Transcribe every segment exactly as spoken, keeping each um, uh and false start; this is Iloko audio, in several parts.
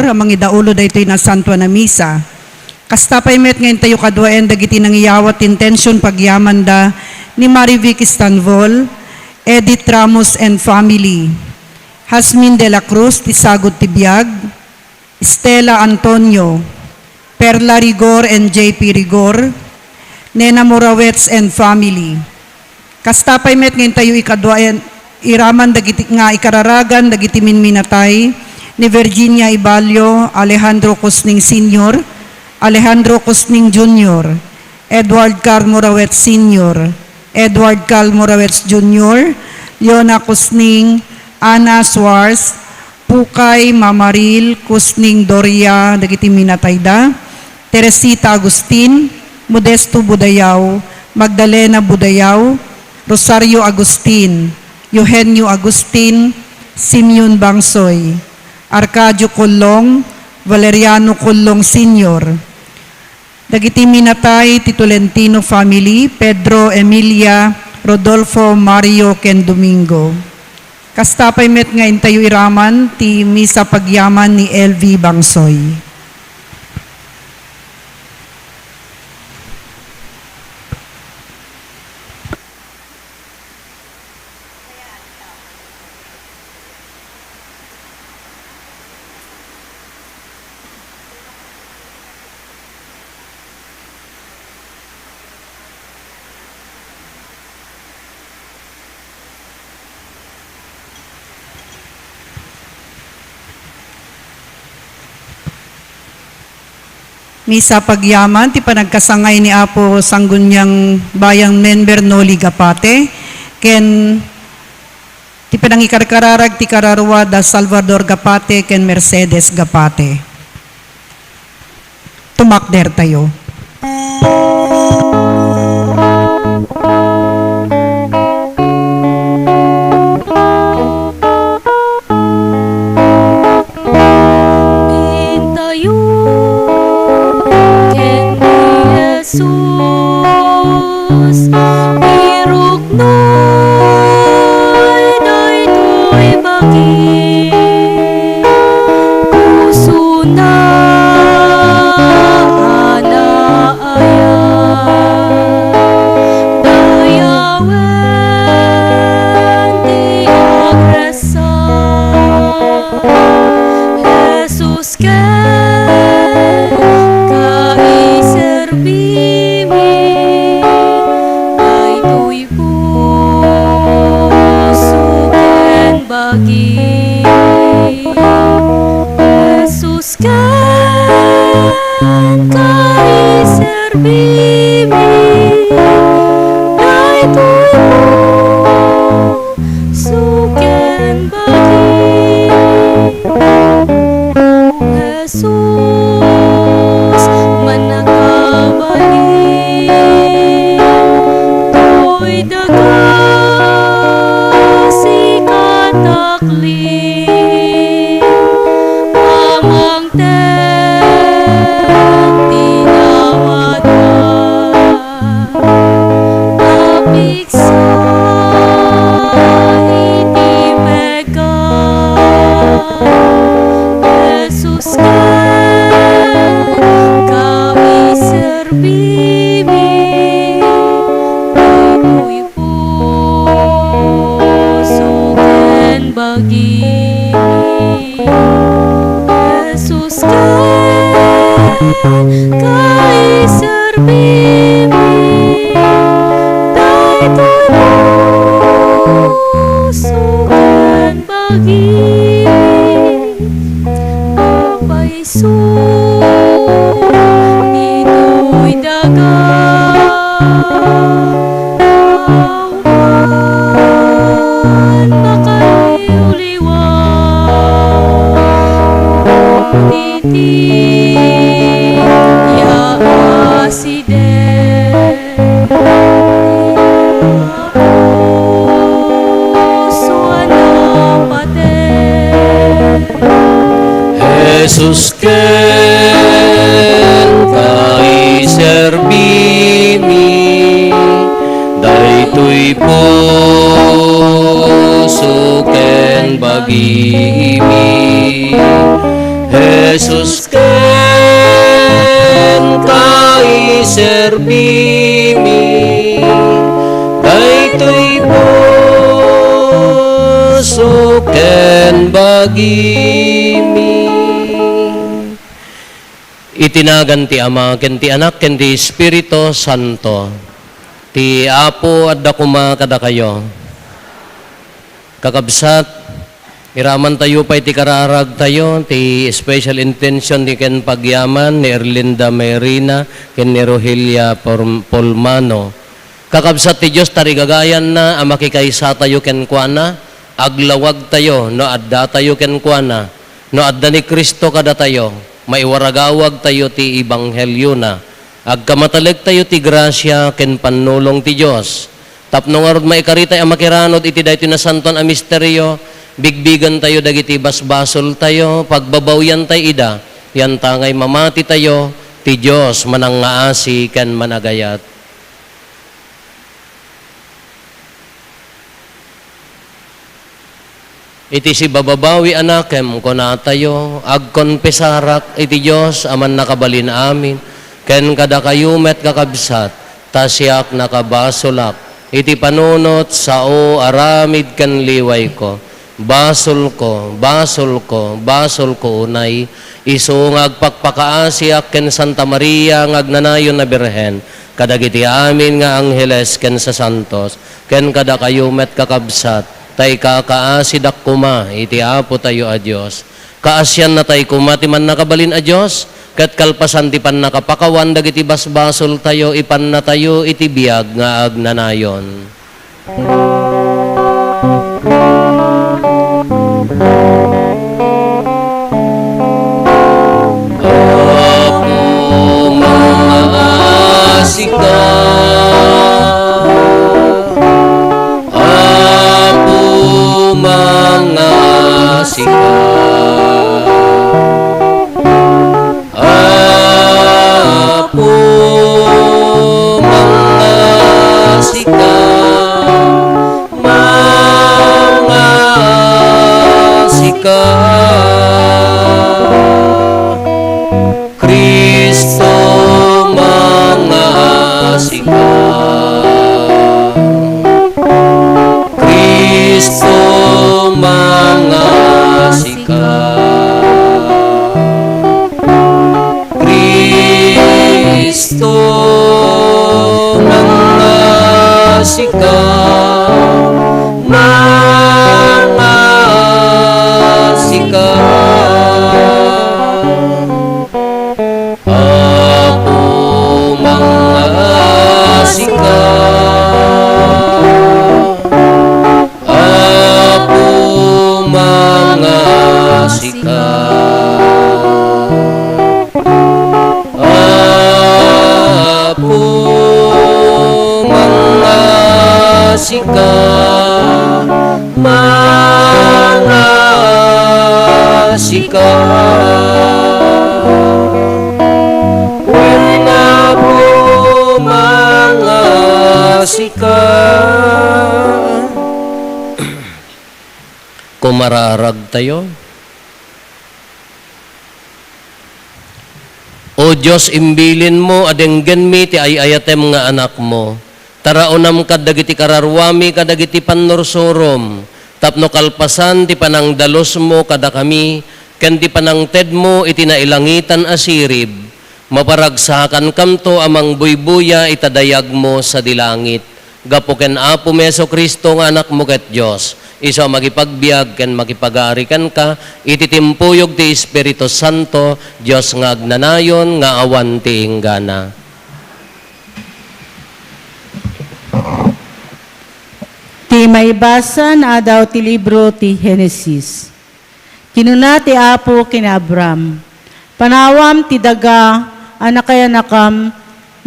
a mangidaulo daytoy nasantoan a misa. Kasta pay met nga intayo kaduaen dagiti nangiyawat ti intention pagyamanda ni Marivic Estanvol, Edith Ramos and family, Jasmine de la Cruz ti sagud ti biag, Stella Antonio, Perla Rigor and J P Rigor, Nena Morawetz and family. Kasta pay met nga intayo ikaduaen, iraman dagiti, nga ikararagan dagiti minminatay ni Virginia Ibalio, Alejandro Cosning Senior, Alejandro Cosning Junior, Edward Carl Morawetz Senior, Edward Carl Morawetz Junior, Leona Cosning, Ana Suarez, Pukay, Mamaril, Cosning Doria, dagiti minatayda, Teresita Agustin, Modesto Budayaw, Magdalena Budayaw, Rosario Agustin, Eugenio Agustin, Simeon Bangsoy, Arcadio Colong, Valeriano Colong Senior. Dagiti minatay ti Tolentino family, Pedro, Emilia, Rodolfo, Mario, ken Domingo. Kasta pay met nga intayo iraman ti misa pagyaman ni L V Bangsoy. Misa pagyaman ti panagkasangay ni Apo Sangguniang Bayang Member Noli Gapate, ken ti panangikarkararag ti kararua da Salvador Gapate ken Mercedes Gapate. Tumakder tayo. Intayo ken ni Jesus, iruknoy daytoy bagi. Pusona a naayat, dayawen ti agressan. Jesus, kenka iserbimi, daytoy puso ken bagi. Jesus, kenka iserbimi, daytoy puso ken bagi. Jesus, mannakabalin, toy daga, sika takli, amangted ti nawadwa. Apigsa iti pekka, Jesus, kenka iserbimi, daytoy puso ken bagimi. Jesus, kenka iserbimi, daytoy puso ken bagimi. Apo Jesus, ditoy daga, awan makaliwliwa. Iti ya asideng, puso a napateg. Jesus, kenka iserbimi, daytoy puso ken bagimi. Jesus, kenka iserbimi, daytoy puso ken bagimi. Iti nagan ti Ama, ken ti Anak, ken ti Espiritu Santo. Ti Apo adda koma kadakayo. Kakabsat, iramantayo pay ti kararagtayo, ti special intention ti ken pagyaman ni Erlinda Mayrina ken ni Rogelia Por-, Polmano. Kakabsat ti Dios, tarigagayanna a makikaysatayo kenkuana, aglawagtayo no addatayo kenkuana, no adda ni Cristo kadatayo, maiwaragawagtayo ti ebangheliona, agkamatalegtayo ti grasia ken pannulong ti Dios. Tapno ngarud maikaritay a makiranod iti daytoy nasantoan a misterio, bigbigentayo dagiti basbasoltayo, pagbabawiantay ida, yantangay mamatitayo, ti Dios manangngaasi ken managayat. Iti sibababawi a nakem, kunatayo, agkonfesarak iti Dios a mannakabalin amin, ken kadakayo met, kakabsat, ta siak nakabasolak iti panunot, sao, aramid ken liwayko. Basolko, basolko, basolko unay, isu nga agpakpakaasiak ken Santa Maria nga agnanayon a Birhen, kadagiti amin nga angheles ken sasantos, ken kadakayo met, kakabsat, ta ikakaasidak koma iti Apotayo a Dios. Kaasiannatay koma ti mannakabalin a Dios, ket kalpasan ti pannakapakawan dagiti basbasoltayo, ipannatayo iti biag nga agnanayon. Apo, mangngaasika. Apo, mangngaasika. Apo, mangngaasika, mangngaasika. Cristo, mangngaasika. Cristo, mangngaasika. Cristo, mangngaasika, mangngaasika. Apo, mangngaasika. Apo, mangngaasika. Apo, mangngaasika, mangngaasika. Wen, Apo, mangngaasika. Kumararagtayo. O Dios, imbilinmo a denggenmi ti ay-ayatem nga Anakmo. Taraonam kaddagiti kararuami kadagiti pannursurom, tapno kalpasan ti panangdalusmo kadakami ken ti panangtedmo iti nailangitan a sirib, maparagsakankamto a mangbuybuya ita dayagmo sadi langit. Gapu ken Apomi Jesu-Cristo nga Anakmo ket Dios, isu a makipagbiag ken makipagari kenka iti timpuyog ti Espiritu Santo, Dios nga agnanayon nga awan ti inggana. Ti maibasa nga addaw ti libro ti Genesis. Kinuna ti Apo ken ni Abram, "Panawam ti daga a nakayanakam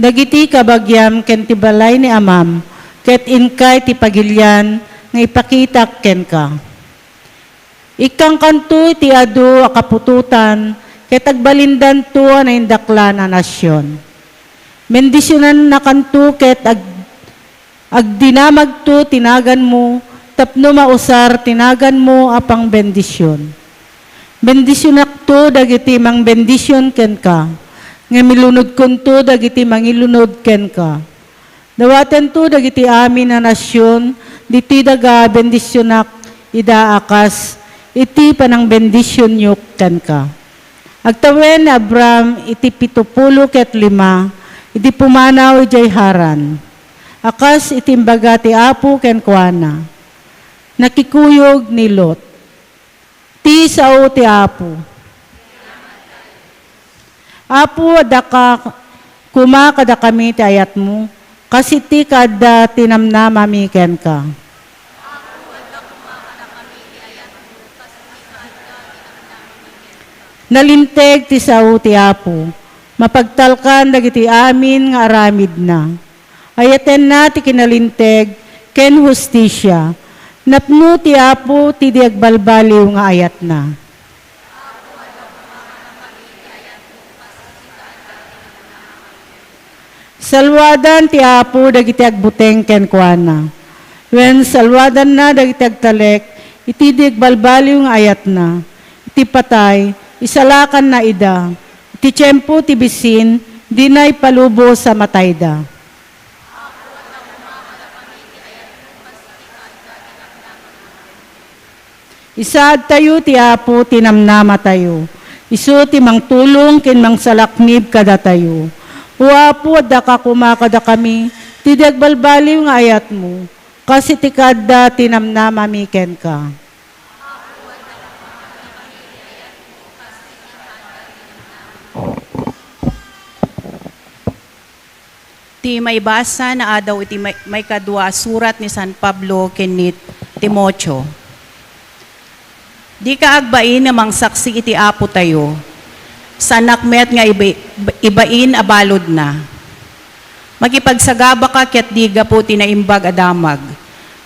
dagiti kabagiam ken ti balay ni amam, ket inkay ti pagilian nga ipakitak kenka." Ikkangkanto iti adu a kaputotan, ket agbalindanto a naindaklan a nasion. Bendisionannakanto ket ag-, agdinamagto ti naganmo tapno mausar ti naganmo a pangbendision. Bendisionakto Ilunodto dagiti mangbendision kenka, ngem ilunodkonto dagiti mangilunod kenka. Dawatento dagiti amin a nasion ditoy daga a bendisionak ida a kas iti panangbendisionyo kenka. Agtawen ni Abraham iti pitupulo ket lima idi pumanaw idiay Haran, a kas iti imbaga ti Apo kenkuana. Nakikuyog ni Lot. Ti sao ti Apo. Apo, addaka koma kadakami ti ayatmo, kas iti kaadda ti namnamami kenka. Nalinteg ti sao ti Apo, mapagtalkan dagiti amin nga aramidna. Ayatenna ti kinalinteg ken hustisia. Napno ti Apo ti di agbalbaliw nga ayatna. Salwadan ti Apo dagiti agbuteng kenkuana. Wen, salwadanna dagiti agtalek iti di agbalbaliw nga ayatna. Iti patay, isalakanna ida. Iti tiempo ti bisin, dina ipalubos a matayda. Isaadtayo ti Apo ti namnamatayo. Isu ti mangtulong ken mangsalaknib kadatayo. O Apo, addaka koma kadakami ti di agbalbaliw nga ayatmo, kas iti kaadda ti namnamami kenka. Ti maibasa naadaw iti may-, maikadua a surat ni San Pablo ken ni Timoteo. Dika agbain nga mangsaksi iti Apotayo. Saannak met nga iba-, ibain a baludna. Makipagsagabaka ket di gapu ti naimbag a damag,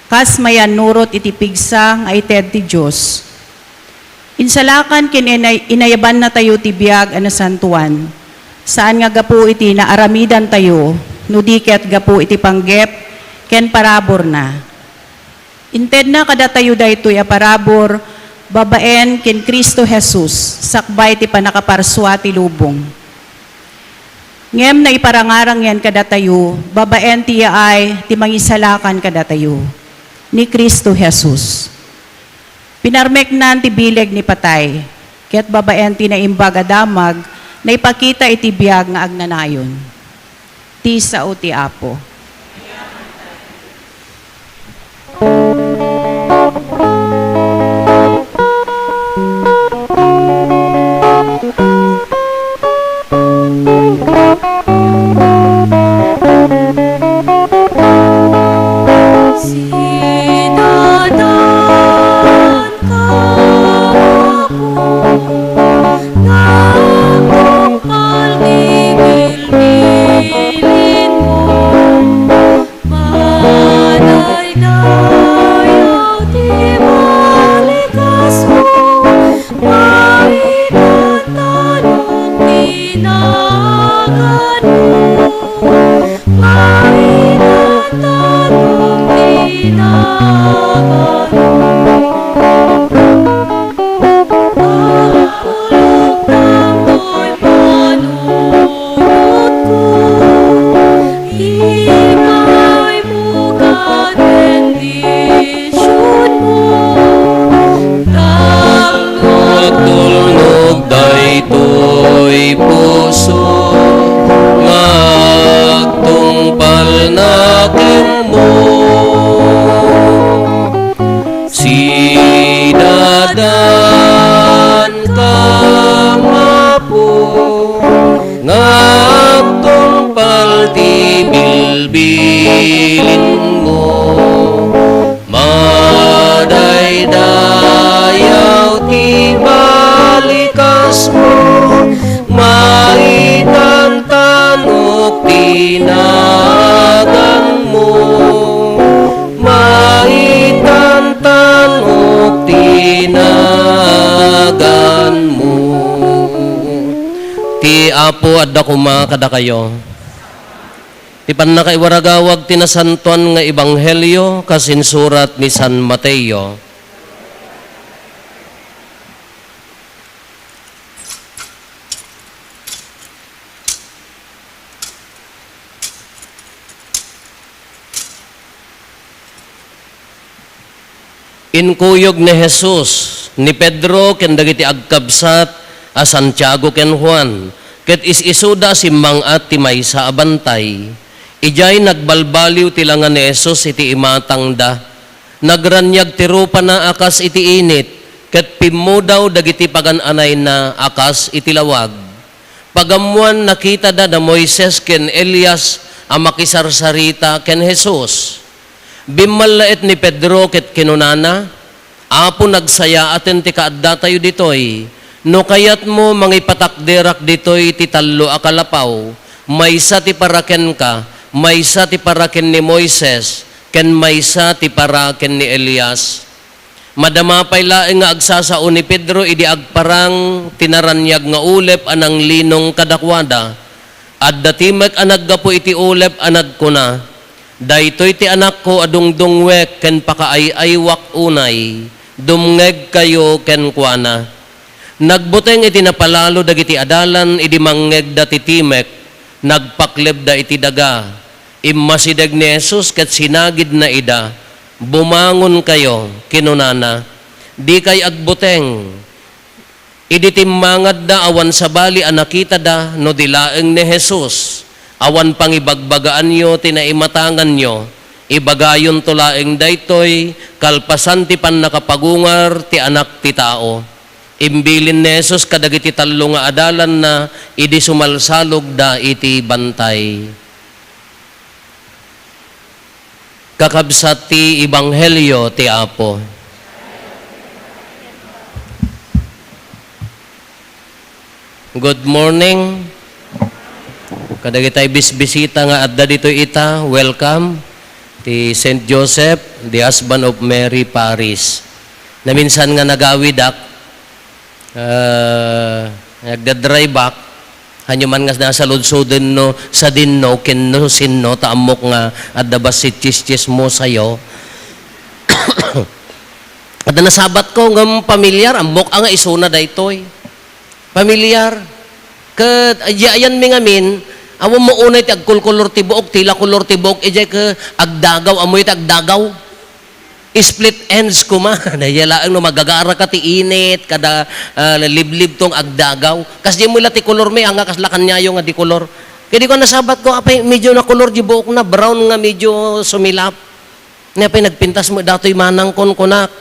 kas mayannurot iti pigsa nga ited ti Dios. Insalakan ken inay-, inayabannatayo ti biag a nasantoan, saan nga gapu iti naaramidantayo, no di ket gapu iti panggep ken paraburna. Intedna kadatayo daytoy a parabur babaen ken Cristo Jesus, sakbay ti pannakaparsua ti lubong. Ngem naiparangarang yan kadatayo babaen ti yaay ti Mangisalakan kadatayo, ni Cristo Jesus. Pinarmeknan ti bileg ni patay, ket babaen ti naimbag a damag, naipakita iti biag nga agnanayon. Ti sao ti Apo. Sidadanka, Apo, nga agtungpal ti bilbilinmo. Madaydayaw ti balikasmo, maitantanok ti naganmo. Maitantanok ti naganmo. Puloktam toy panunotko, ibaymo ket bendisionmo. Tapno agtulnog daytoy puso nga agtungpalna kenmo. Sidadanka, Apo, nga agtungpal ti bilbilinmo. Madaydayaw ti balikasmo, maitantanok ti naganmo. Maitantanok ti naganmo. Ti Apo adda koma kadakayo. Ti pannakaiwaragawag ti nasantoan nga ebanghelio kas insurat ni San Mateo. Inkuyog ni Jesus ni Pedro ken dagiti agkabsat a Santiago ken Juan, ket is-isuda a simmang-at ti maysa a bantay. Idiay nagbalbaliw ti langa ni Jesus iti imatangda. Nagraniag ti rupana a kas iti init, ket pimmudaw dagiti pagan-anayna a kas iti lawag. Pagammoan, nakitada da Moises ken Elias a makisarsarita ken Jesus. Bimmallaet ni Pedro ket kinunana, "Apo, nagsayaaten ti kaaddatayo ditoy. No kayatmo, mangipatakderak ditoy ti tallo a kalapaw, maysa ti para kenka, maysa ti para ken ni Moises, ken maysa ti para ken ni Elias." Madama pay laeng nga agsasao ni Pedro idi agparang ti naraniag nga ulep a nanglinong kadakuada. Adda timek a naggapu iti ulep a nagkuna, "Daytoy ti Anakko a dungdungwek ken pakaay-aywak unay. Dumngegkayo kenkuana." Nagbuteng iti napalalo dagiti adalan idi mangngegda ti timek, nagpaklebda iti daga. Immasideg ni Jesus ket sinagidna ida. "Bumangonkayo," kinunana. "Dikay agbuteng." Idi timmangadda, awan sabali a nakitada no di laeng ni Jesus. "Awan pangibagbagaanyo ti naimatanganyo. Ibagayonto laeng daytoy kalpasan ti pannakapagungar ti Anak ti Tao." Imbilin ni Jesus kadagiti tallo nga adalanna idi sumalsalogda iti bantay. Kakabsat ti Ebanghelio ti Apo. Good morning. Kadagitay bisbisita nga adda ditoy ita, welcome. Ti Saint Joseph, the husband of Mary Parish. Naminsan nga nagawidak, Ah, nagda-drive-ak, hanyo man nga nasaludsodenno, sadinno, kenno, sinno, ta ammok nga adda bassit chismosayo. Adda nasabatko, ngem pamilyar, ammok a nga isuna daytoy. Pamilyar. Ket, ayan mi ngamin, awan mo unay ti agkolkolor ti buok, tila kolor ti buok, idiay ket agdagaw, ammoyo ti agdagaw. Split ends koma. Daydiay laeng no magagaraka ti init, kada, ah, liblibtong agdagaw. Kasdiay mo la ti kolor mi, anga kasla kaniayo nga di kolor. Ket di ko nasabatko, apay, medyo nakolor di buokna, brown nga medyo sumilap. Ni apay nagpintas met datoy manangkon kunak.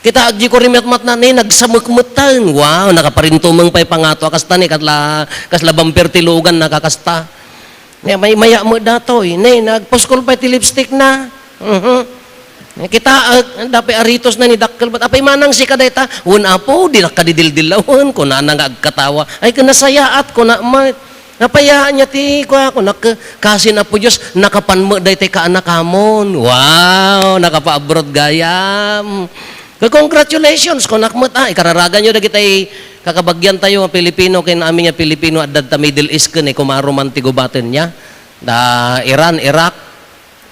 Kita agdi ko rimatmatna, ni nagsamekmetten. Wow, nakaparintumeng pay pangato a kasta ni kasla, kasla bumper ti lugan, nakakasta. Ne, may maya met datoy. Ne, nagpuskol pay ti lipstick na. Mhm. Kita, ah, dapay aritos na ni dakkel met. Apay manang sika dayta? Wen, Apo, di nakadidildilawen, kunana nga agkatawa. Ay, kinasayaat, kuna met. Apay ania ti, kua, kunak, kasin Apo Dios, nakapan met daytay kaanakamon. Wow, nakapa-abroad gayam. Congratulations, kunak met, ah, ikararaganyo dagitay kakabagyantayo nga Pilipino ken amin nga Pilipino adda ta Middle East ken, eh, kumaruman ti gubaten niya. Da Iran, Iraq,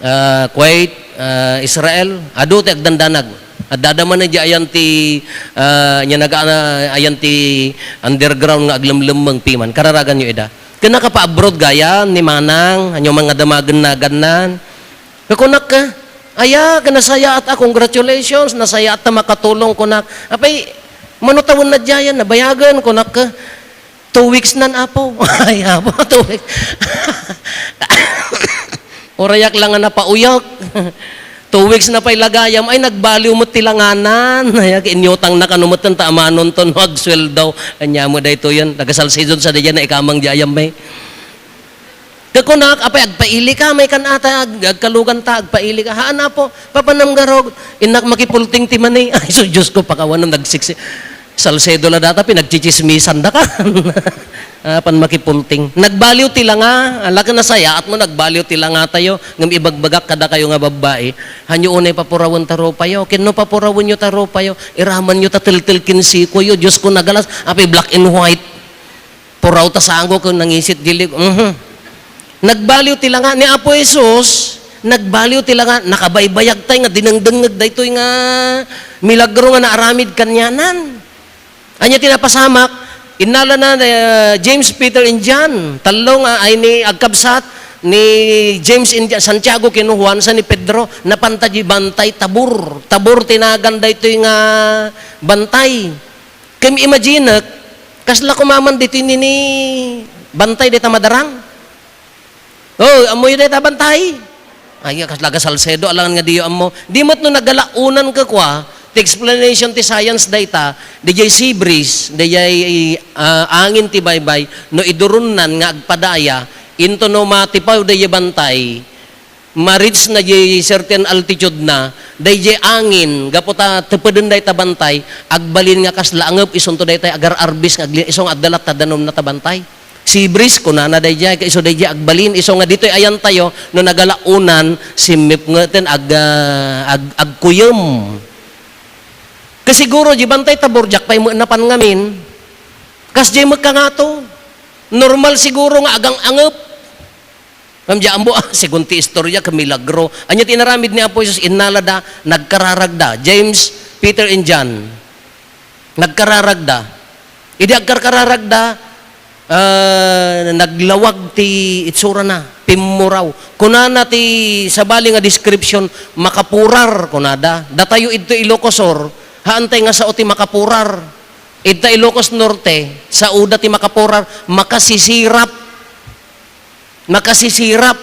ah, Kuwait, ah, Israel, adu ti agdandanag. Adda-adda man di ayan ti, ah, nya naga-, ayan ti underground nga aglemlemmeng piman. Kararaganyo ida. Ken nakapa-abroad gayam ni Manang, anyo man nga damagen nagannan. Kakunak ka, "Aya, kinasayaat a, congratulations, nasayaat ta makatulong," kunak. Apay, mano tawen na diayan, nabayagen, kunak ka. "Two weeks nan, Apo." Ay, Apo, two weeks. Urayak lang nga napauyok. Two weeks na pay lagayam, ay, nagbaliw met ti langanan. Ay, inyutang na kano met ta amanonto no agsueldo. Anya mo daytoyen, taga Salcedo sa diyan, naikamang di ayam, eh. Kakunak, "Apay, agpaili ka, may kan ata, ag-, agkalugan ta, agpaili ka." "Haan, Apo, papanam garog, innak makipulting ti mani." Ay, so, Diyos ko, pakawanan, nagsiksi-, Salcedo la data, pinagchichismisan da ka. Ah, pan makipulting. Nagbaliw ti langa, ala ka nasayaat mo, nagbaliw ti langa tayo, ngem ibagbagak kada kayo nga babbai, hanyo unay papurawen ta rupayo, ken no papurawen yo ta rupayo, iraman yo ta teltel kinsiko yo, Diyos ko, nagalas, apay black and white. Puraw ta sango ken nangisit gilig. Mhm. Nagbaliw ti langa ni Apo Jesus, nagbaliw ti langa, nakabaybayag tay nga dinengdengngeg daytoy nga milagro nga naaramid kanianan. Ania ti napasamak? Innalana, eh, James, Peter, and John, tallo nga ay ni agkabsat, ni James and Santiago ken Juan, sa ni Pedro, napanta di bantay Tabor. Tabor ti nagan daytoy nga bantay. Ken imaginek, kasla kumaman ditoy nini bantay dayta madarang. Oh, ammoyo dayta bantay? Ay, kasla ga Salcedo, alangan nga diyo ammo. Di met no nagalaonan ka kwa, ti explanation ti science dayta, dijay sea breeze, dijay, ah, angin ti baybay, no idurunnan nga agpadaya, into no matipaw dijay bantay, ma-reach na di certain altitude na, dijay angin, gapu ta tepeden dayta bantay, agbalin nga kasla angep, isunto daytay agar-arbis nga agli-, isu nga adda latta danum na ta bantay. Sea breeze, kunana daydiay, isu daydiay agbalin, isu nga ditoy ayantayo, no nagalaonan, simmipngeten, ag-, ah, ag-, agkuyem. Kasiguro, di bantay Tabor, diak pay met napan ngamin. Kasdiay met kangato. Normal siguro nga agang-angep. Ngem di ammo, ah, segun ti istorya, ket milagro. Ania ti inaramid ni Apo Jesus? Innalada, nagkararagda. James, Peter, and John. Nagkararagda. Idi agkarkararagda, ah, naglawag ti itsurana, pimmuraw. Kunana ti sabali nga description, makapurar, kunada. Datayo idto Ilocos Sur, haantay nga sao ti makapurar. Idta Ilocos Norte, saoda ti makapurar, makasisirap. Makasisirap.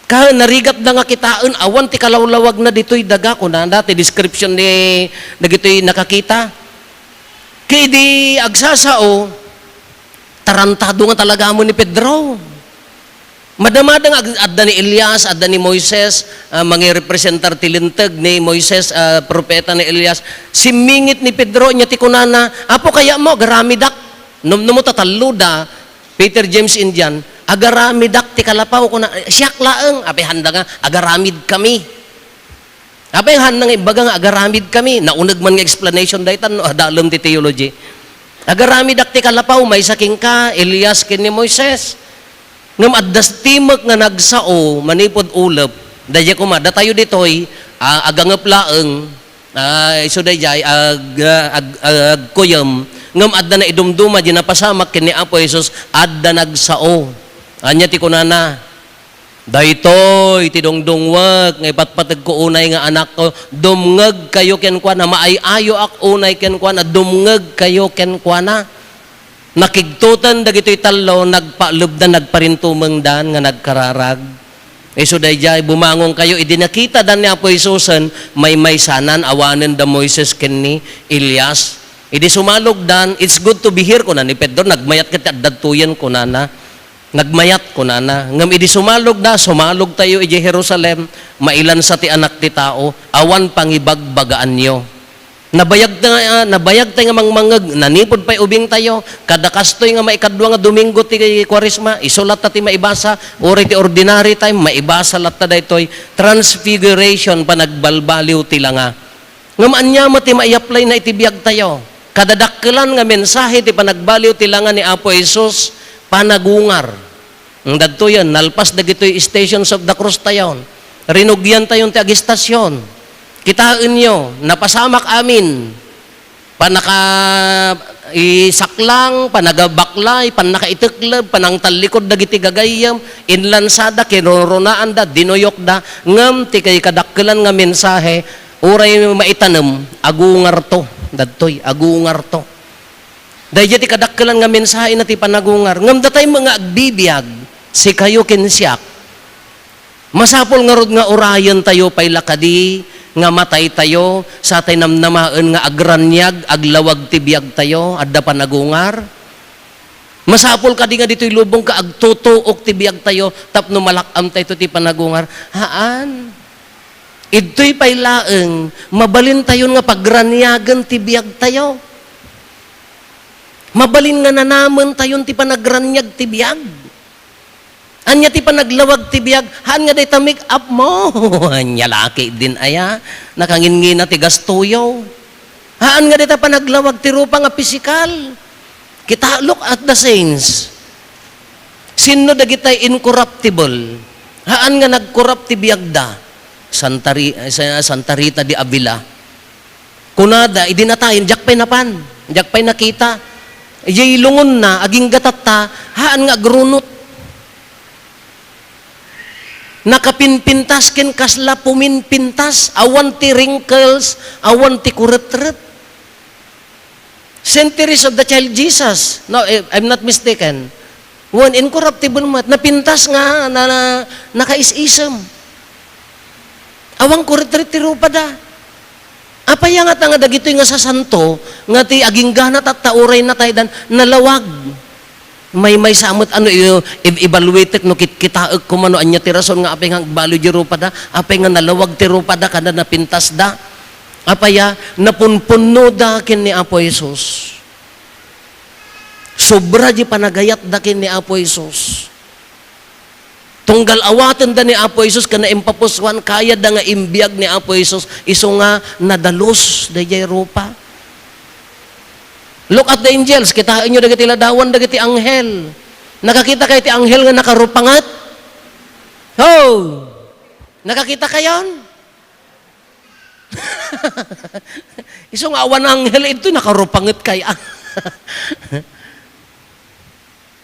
Ka, narigatda nga kitaen, awan ti kalawlawagna ditoy daga, kunada ti description ni dagitoy nakakita. Ket idi agsasao, tarantado nga talagamo ni Pedro. Madamada nga ag-, adda ni Elias, adda ni Moises, ah, mangirepresentar ti linteg ni Moises, ah, propeta ni Elias. Simmingit ni Pedro, nia ti kunana, "Apo, kayatmo, agaramidak." Numnumo ta talloda, Peter, James, and John, "Agaramidak ti kalapaw," kuna, "Siak laeng." Apay handa nga, "Agaramidkami." Apay handa nga imbaga nga, "Agaramidkami." Nauneg man nga explanation daytan, no, adalem ti theology. "Agaramidak ti kalapaw, maysa kenka, Elias ken ni Moises." Ngem adda timek nga nagsao manipud ulep. Daydiay koma, datayo ditoy, ah, agangep laeng, Ah, isu daydiay, ag-, ag-, ag-, agkuyem, ngem adda naidumduma di napasamak ken ni Apo Jesus, adda nagsao. Ania ti kunana? "Daytoy ti dungdungwek nga ipatpategko unay nga Anakko, dumngegkayo kenkuana, maay-ayoak unay kenkuana, dumngegkayo kenkuana." Nakigtoten dagitoy tallo, nagpalebda, nagparintumengdan nga nagkararag. Isu daydiay, bumangonkayo. Idi nakitada ni Apo Jesusen, maymaysanan, awanen da Moises ken ni Elias. Idi sumalogdan, "It's good to be here," kuna ni Pedro, "nagmayat ket ti adda ditoyen," kunana. "Nagmayat," kunana. Ngem idi sumalogda, "Sumalogtayo idiay Jerusalem, mailansa ti Anak ti Tao, awan pangibagbagaanyo." Nabayagta nga, nabayagta nga mangmangngeg, nanipud pay ubingtayo, kada kastoy nga maikadua nga Domingo ti Kuaresma, isu latta ti maibasa, uray ti ordinary time, maibasa latta daytoy, Transfiguration, panagbalbaliw ti langa. Ngem ania met ti maiapplyna iti biagtayo? Kadadakkelan nga mensahe ti panagbaliw ti langa ni Apo Jesus, panagungar. Nga dadtoyen, nalpas dagitoy Stations of the Cross tayon. Rinugian tayon ti agistasion. Kitaenyo, napasamak amin. Pannaka-, isaklang, panagabaklay, pannakaitekleb, panangtallikud dagiti gagayyem, inlansada, kinurunaanda, dinuyokda, ngem ti kay kadakkelan nga mensahe, uray maitanem, agungarto, dadtoy, agungarto. Daydiay ti kadakkelan nga mensahena ti panagungar. Ngem datay met nga agbibiag, sikayo ken siak, masapul ngarud nga urayentayo pay la kadi nga mataytayo, sa tay namnamaen nga agraniag, aglawag ti biagtayo, adda panagungar? Masapul kadi nga ditoy lubong ka agtutuok ti biagtayo tapno malak-amtayto ti panagungar? Haan. Idtoy pay laeng, mabalintayon nga pagraniagen ti biagtayo. Mabalin nga nanamentayon ti panagraniag ti biag. Ania ti panaglawag ti biag? Haan nga dayta make-up mo. Ania laki din aya? Nakanginngina ti gastoyo. Haan nga dayta panaglawag ti rupa nga pisikal. Kita, look at the saints. Sinno dagitay incorruptible? Haan nga nagkorrupt ti biagda. Santa Ri-, Sa-, Santa Rita de Avila. Kunada, idi natayen, diak pay napan, diak pay nakita. Idiay lungonna, agingga tatta, haan nga agrunot. Nakapinpintas ken kasla puminpintas, awan ti wrinkles, awan ti kuretret. Centuries of the child Jesus. No, if I'm not mistaken. Wen, incorruptible met. Napintas nga, na, na, nakaisisem. Awan kuretret ti rupada. Apay a ngata nga dagitoy nga sasanto, nga ti aginggana tatta uray nataydan, nalawag. Maymaysa met ano, i-, i-, evaluatek no kit-, kitaek koma no ania ti rason nga apay nga agbaliw di rupada, apay nga nalawag ti rupada, kada napintasda. Apay a, napunpunnoda ken ni Apo Jesus. Sobra di panagayatda ken ni Apo Jesus. Tunggal awatenda ni Apo Jesus ken naimpapusuan, kayatda nga imbiag ni Apo Jesus, isu nga nadalus daydiay rupa. Look at the angels. Kitaenyo dagiti ladawan dagiti anghel. Nakakita kayo ti anghel nga nakarupanget? Ho! Nakakita kayon? Isu nga awan anghel, ito nakarupanget kay.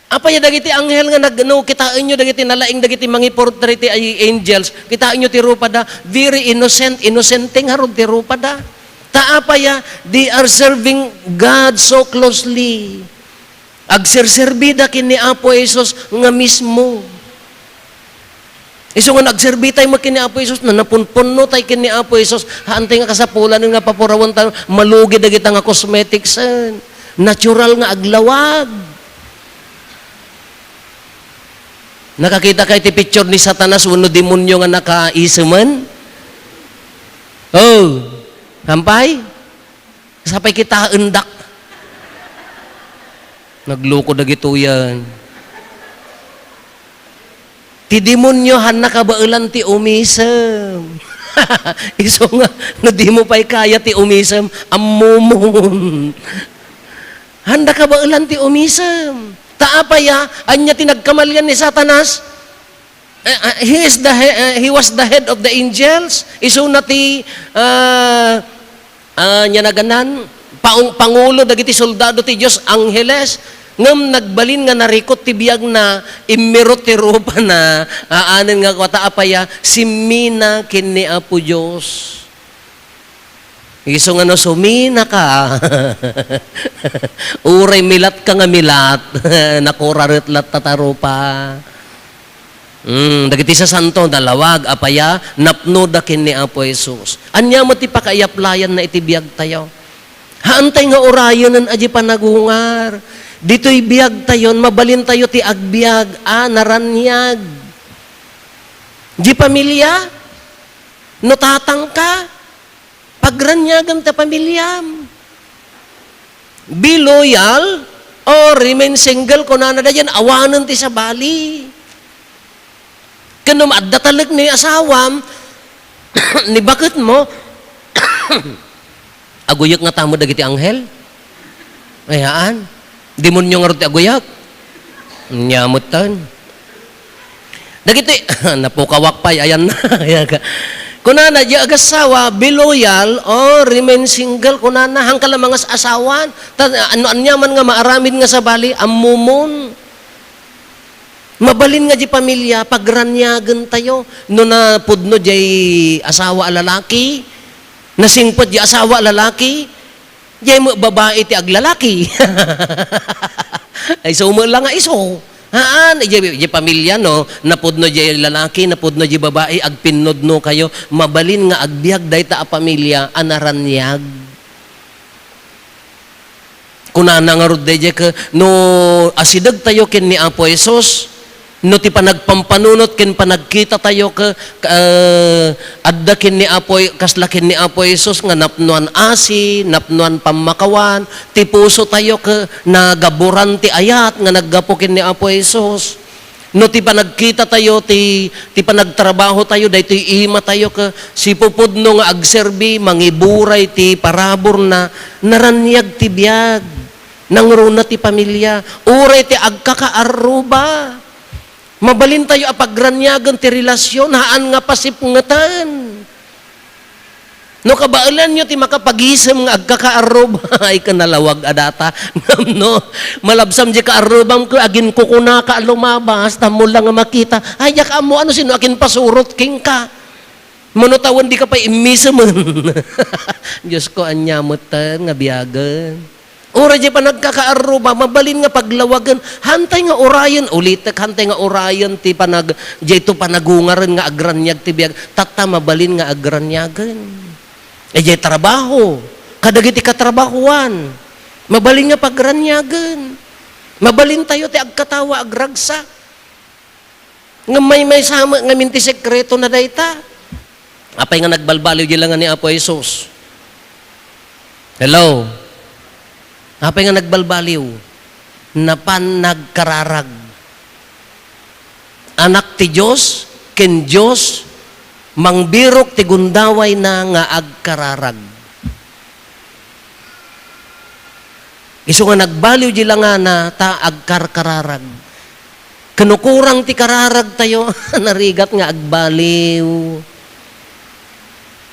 Apay a dagiti anghel nga nag-, no, kitaenyo dagiti nalaing dagiti mangiportray ti ay angels, kitaenyo ti rupada, very innocent, innocent ngarud ti rupada. Ta apay a, they are serving God so closely. Agserserbida ken ni Apo Jesus nga mismo. Isu nga nagserbi tayo met ken ni Apo Jesus, na napunpunno tayo ken ni Apo Jesus, haantay nga kasapulan nga papurawan tayo, malugi dagita nga cosmetics, eh. Natural nga aglawag. Nakakita kayo ti picture ni Satanas wenno demonyo nga nakaisemen? Oh, hampay? Sapay kitaendak. Nagloko dagitoyan. Ti demonyo, haanna kabaelan ti umisem. Isu nga, no di mo pay kaya ti umisem, ammomon. Haanda kabaelan ti umisem. Ta apay a, ania ti nagkamalian ni Satanas? Eh, ah, he is the he-, eh, he was the head of the angels. Isuna ti, ah, ah, ania naganan, paung-, pangulo dagiti soldado ti Dios, angheles. Ngem nagbalin nga narikot ti biagna, immirot ti rupana, aanen nga kua ta apay a, simmina ken ni Apo Dios. Isu nga no suminaka, uray milatka nga milat, nakuraret latta ta rupa. Mm, dagiti sasanto, nalawag, apay a, napnoda ken ni Apo Jesus. Ania met ti pakaiyaplayanna iti biagtayo? Haantay nga urayenen a di panagungar. Ditoy biagtayon, mabalintayo ti agbiag a naraniag. Di pamilia, no tatangka, pagraniagem ta pamiliam. Be loyal or remain single, kunana daydiay, awanen ti sabali. Ken no adda talek ni asawam, ni baketmo, aguyek ngata met dagiti anghel? Ayaan. Demonyo ngarud ti aguyek. Nia metten. Dagiti, napukawak pay, ayan na. Kunana, di agassawa, be loyal or remain single, kunana, haanka la mangas-asawan. Ta, ano, aniaman nga maaramid nga sabali, ammomon. Mabalin nga di pamilia, pagraniagentayo. No napudno di asawa a lalaki, nasingpet di asawa a lalaki, Diay met babai ti aglalaki. Ay, isu met la nga isu. Haan, diay, diay pamilia, no? Napudno diay lalaki, napudno diay babai, agpinnudno kayo. Mabalin nga agbiag dayta a pamilia a naraniag. Kunana ngarud daydiay ket, no asidegtayo ken ni Apo Jesus, No ti panagpampanunot ken panagkitatayo ke-, ka-, adda ken ni Apo, kasla ken ni Apo Jesus nga napnoan asi, napnoan pammakawan, ti pusotayo ke-, nagaburan ti ayat nga naggapu ken ni Apo Jesus. No ti panagkitatayo, ti, ti panagtrabahotayo, daytoy imatayo ke-, sipupudno nga agserbi, mangiburay ti paraburna, naraniag ti biag, nangruna ti pamilia, uray ti agkakaarruba. Mabalintayo a pagraniagen ti relasyon, haan nga pasipngeten. No kabaelanyo ti makapagisem nga agkakaarrub, ay, ken nalawag a data. Ngem no, malabsam di kaarrubam ket aginkukunaka a lumabas, tammo la nga makita. Ay, diak ammo, ano, sino aginpasurot kenka? Mano tawen dika pay immisemen. Dios ko, ania metten nga biagen. Uray di panagkakaarruba, mabalin nga paglawagen. Hantay nga urayen, ulitek, hantay nga urayen ti panag-, diyayto panagungaren nga agraniag ti biag. Tatta, mabalin nga agraniagen. Idiay trabaho, kadagiti katrabahoan, mabalin nga pagraniagen. Mabalintayo ti agkatawa, agragsak. Ngem maymaysa met ngamin ti sekretona dayta. Apay nga nagbalbaliw di lenga ni Apo Jesus? Hello? Apay nga nagbalbaliw? Napan nagkararag. Anak ti Dios, ken Dios, mangbirok ti gundawayna nga agkararag. Isu nga nagbaliw di langana, ta agkarkararag. Ken no kurang ti kararagtayo, narigat nga agbaliw.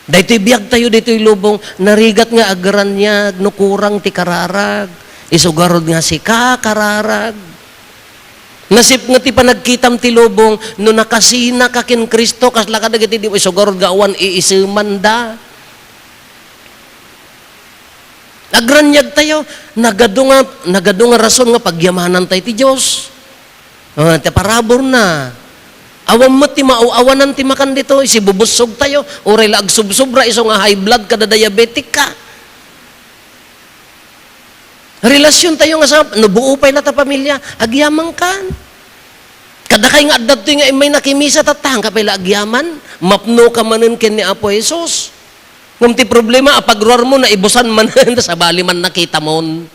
Daytoy biagtayo, daytoy lubong, narigat nga agraniag no kurang ti kararag. Isu garud nga sika kararag. Nasipnget ti panagkitam ti lubong, no nakasinaka ken Cristo, kasla kadagiti di, isu garud nga awan iisemanda. Agraniagtayo, nagadu nga, nagadu nga rason nga pagyamanantayo ti Dios. Ah, ti paraburna. Awan met ti maaw-awanan ti makan ditoy, sibubussogtayo, uray la agsubsobra, isu nga high blood kada diabetic ka. Relasiontayo nga sa, no buo pay la ta pamilya, agyamangkan. Kadakay nga adda ditoy nga immay nakimisa, tatta, haanka pay la agyaman, mapnoka manen ken ni Apo Jesus. Ngem ti problema, apagruarmo, naibusan manen, ta sabali man nakitamon.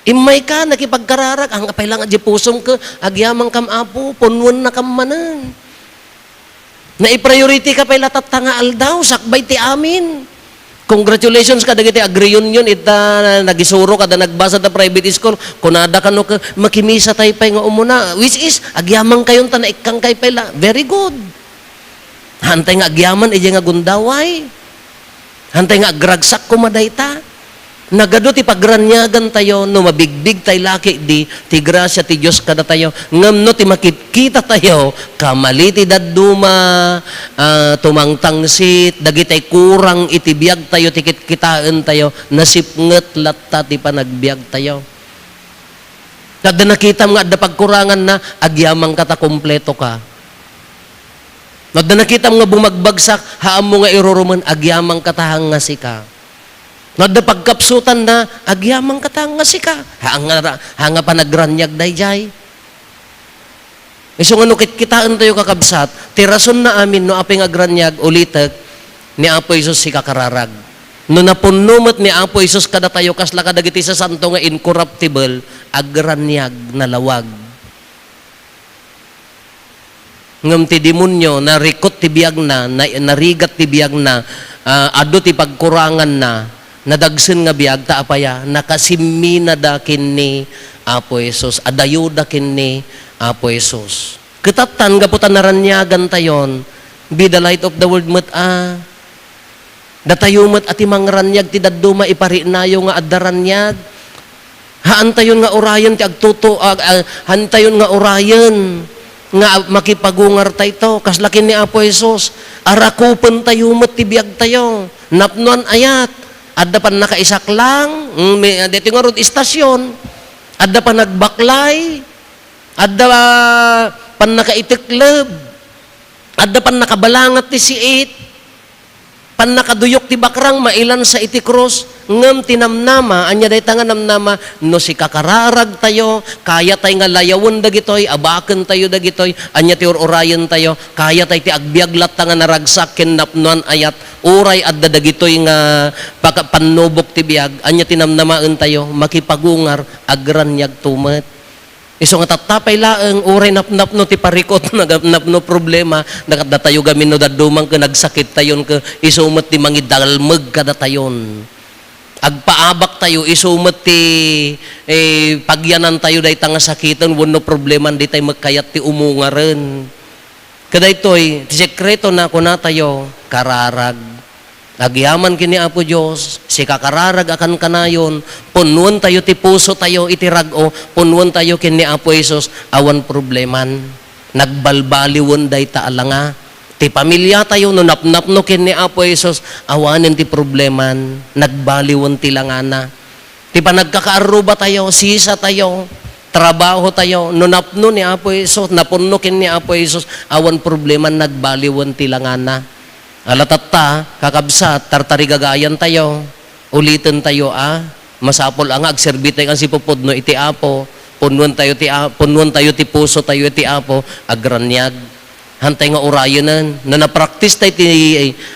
Immayka, nakipagkararag, haanka pay la nga di pusom ket agyamankam, Apo, punnuennakam manen. Naipriority ka pay la tatta nga aldaw, sakbay ti amin. Congratulations kadagiti agreunion ita nagisuro kada nagbasa ta private school. Kunada kano ket, "Makimisatay pay nga umuna." Which is, agyamankayon ta naikkankay pay la. Very good. Haantay nga agyaman idiay nga gundaway. Haantay nga agragsak koma dayta. Nagadu ti pagraniagantayo no mabigbigtay la ketdi ti grasia ti Dios kadatayo. Ngem no ti makitkitatayo, kamali ti dadduma, ah, tumangtangsit, dagitay kurang iti biagtayo, ti kitkitaentayo, nasipnget latta ti panagbiagtayo. Adda nakitam nga adda pagkuranganna, agyamanka ta kumpleto ka. No adda nakitam nga bumagbagsak, haammo nga irurumen, agyamanka ta haan nga sika. No adda pagkapsutanna, agyamanka ta haan nga sika. Haan nga ra-, haan nga panagraniag daydiay. Isu nga no kitkitaentayo, kakabsat, ti rasonna amin no apay nga agraniag, ulitek, ni Apo Jesus ti kakararag. No napunno met ni Apo Jesus kadatayo, kasla kadagiti sasanto nga incorruptible, agraniag, nalawag. Ngem ti demonio, narikut ti biagna, na-, narigat ti biagna, ah, adu ti pagkuranganna, nadagsen nga biag, ta apaya, nakasimminada ken ni Apo Jesus, adayoda ken ni Apo Jesus. Ket tattan, gapu ta naraniagantayon, be the light of the world met a. Datayo met a ti mangraniag ti dadduma, iparinayo nga adda raniag. Haantayon nga urayen ti agtutu-, ag-, ag-, haantayon nga urayen nga makipagungartayto. Kasla ken ni Apo Jesus, arakupentayo met ti biagtayo. Napnoan ayat, adda pannakaisaklang, mm, may, daytoy ngarud istasyon, adda panagbaklay, adda, ah, pannakaitekleb, adda pannakabalangat ti siit, pannakaduyok ti bakrang, mailansa iti krus, ngem ti namnama, ania dayta nga namnama? No sika kararagtayo, kayatay nga layawen dagitoy, abakentayo dagitoy, ania ti ur-urayentayo? Kayatay ti agbiag latta nga naragsak ken napnoan ayat, uray adda dagitoy nga paka-, pannubok ti biag, ania ti namnamaentayo? Makipagungar, agraniagto met. Isu nga tatta pay laeng, uray napnapno ti parikut, nagapnapno problema, dakat datayo gamin no dadduma ket nagsakittayon ket isu met ti mangidalmeg kadatayon. Agpaabaktayo, isu met ti, eh, pagyanantayo dayta nga sakiten wenno probleman, ditay met kayat ti umungaren. Kadaytoy, ti sekretona, kunatayo, kararag. Agyaman ken ni Apo Dios, sika kararag a kankanayon, punnoentayo ti pusotayo iti rag-o, punnoentayo ken ni Apo Jesus, awan probleman. Nagbalbaliwen dayta a langa. Ti pamiliatayo, no napnapno ken ni Apo Jesus, awanen ti probleman. Nagbalibaliwen ti langana. Ti panagkakaarrubatayo, sisatayo, trabahotayo, no napno ni Apo Jesus, napunno ken ni Apo Jesus, awan problema, nagbaliwen ti langana. Ala tatta, kakabsat, tartarigagayantayo, ulitentayo a, masapul a nga agserbitayo nga sipupudno iti Apo, punnoentayo ti A-, punnoentayo ti pusotayo iti Apo, agraniag. Hantay nga urayenen. No napraktis tay ti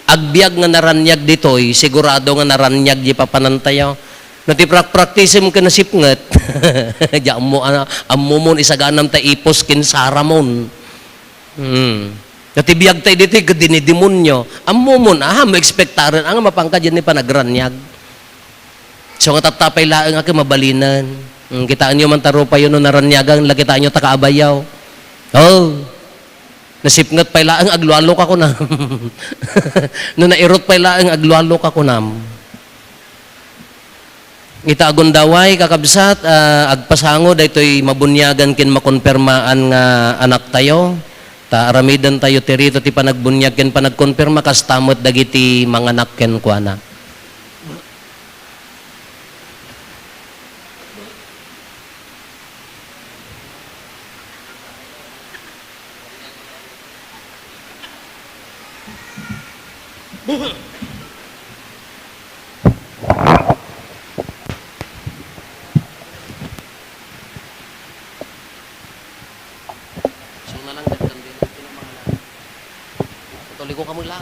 agbiag nga naraniag ditoy, sigurado nga naraniag di papanantayo. No ti prak-, praktisem ken nasipnget, di ammo, a-, ammomon isaganam tay ipos ken saramon. Hmm. No ti biag tay ditoy, ket dinidemonyo. Ammomon, aha, mo ekspektaren, anga mapanka diay ni panagraniag. So, nga tatta pay laeng a ket mabalinen. Hmm, kitaenyo man ta rupayo no naraniagan, la kitaenyo ta kaabayaw. Oh. Nasipnget pay laeng, aglualok a kunam. No nairut pay laeng, aglualok a kunam. Ita a gundaway, kakabsat, ah, agpasango daytoy mabuniagan ken makonpermaan nga anaktayo. Ta aramidentayo ti rito ti panagbuniag ken panagkonperma, kasta met dagiti manganak kenkuana. So na lang, dagkan din ang pinamahalaga. Katoliko ka mo lang.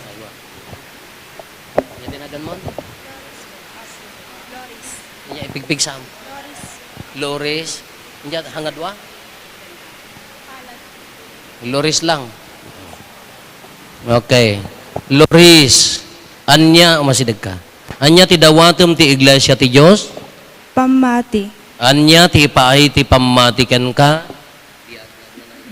Aywa. Anya tinagan mo? Loris. Anya ipigpig sam? Loris. Loris. Anya hangadwa? Loris lang. Okay. Loris, anya, umasideg ka. Anya ti dawatem ti iglesia ti Dios? Pammati. Anya ti ipaay ti pammati kenka?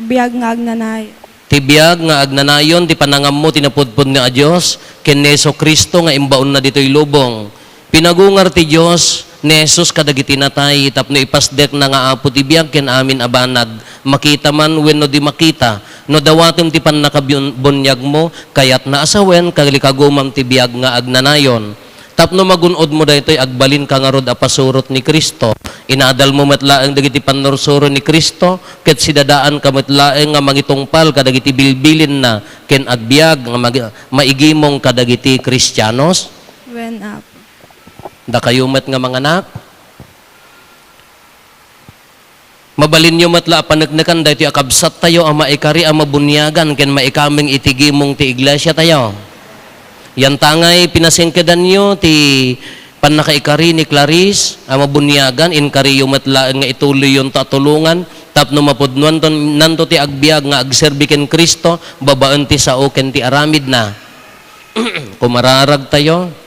Biag nga agnanayon. Ti biag nga agnanayon ti panangammo ti napudpudno a Dios ken ni Jesu-Cristo nga imbaonna ditoy lubong. Pinagungar ti Dios ni Jesus kadagiti natay tapno ipasdekna nga Apo ti biag ken amin a banag, makita man wenno di makita. No dawatem ti pannakabun-, buniagmo, kayatna a sawen, kalikagumam ti biag nga agnanayon. Tapno magun-odmo daytoy, agbalinka ngarud a pasurot ni Cristo. Inadalmo met laeng dagiti pannursuro ni Cristo, ket sidadaanka met laeng nga mangitungpal kadagiti bilbilinna ken agbiag nga mag-, maigimong kadagiti Kristianos. Wen, Apo. Dakayo met nga manganak, mabalinyo met la a paneknekan daytoy a kabsattayo a maikari a mabuniagan ken maikameng iti gimong ti iglesiatayo. Yantangay pinasingkedanyo ti pannakaikari ni Clarice a mabuniagan, inkariyo met laeng nga ituloyyon ta tulongan tapno mapudnoanto nanto ti agbiag nga agserbi ken Cristo babaen ti sao ken ti aramidna. Kumararagtayo.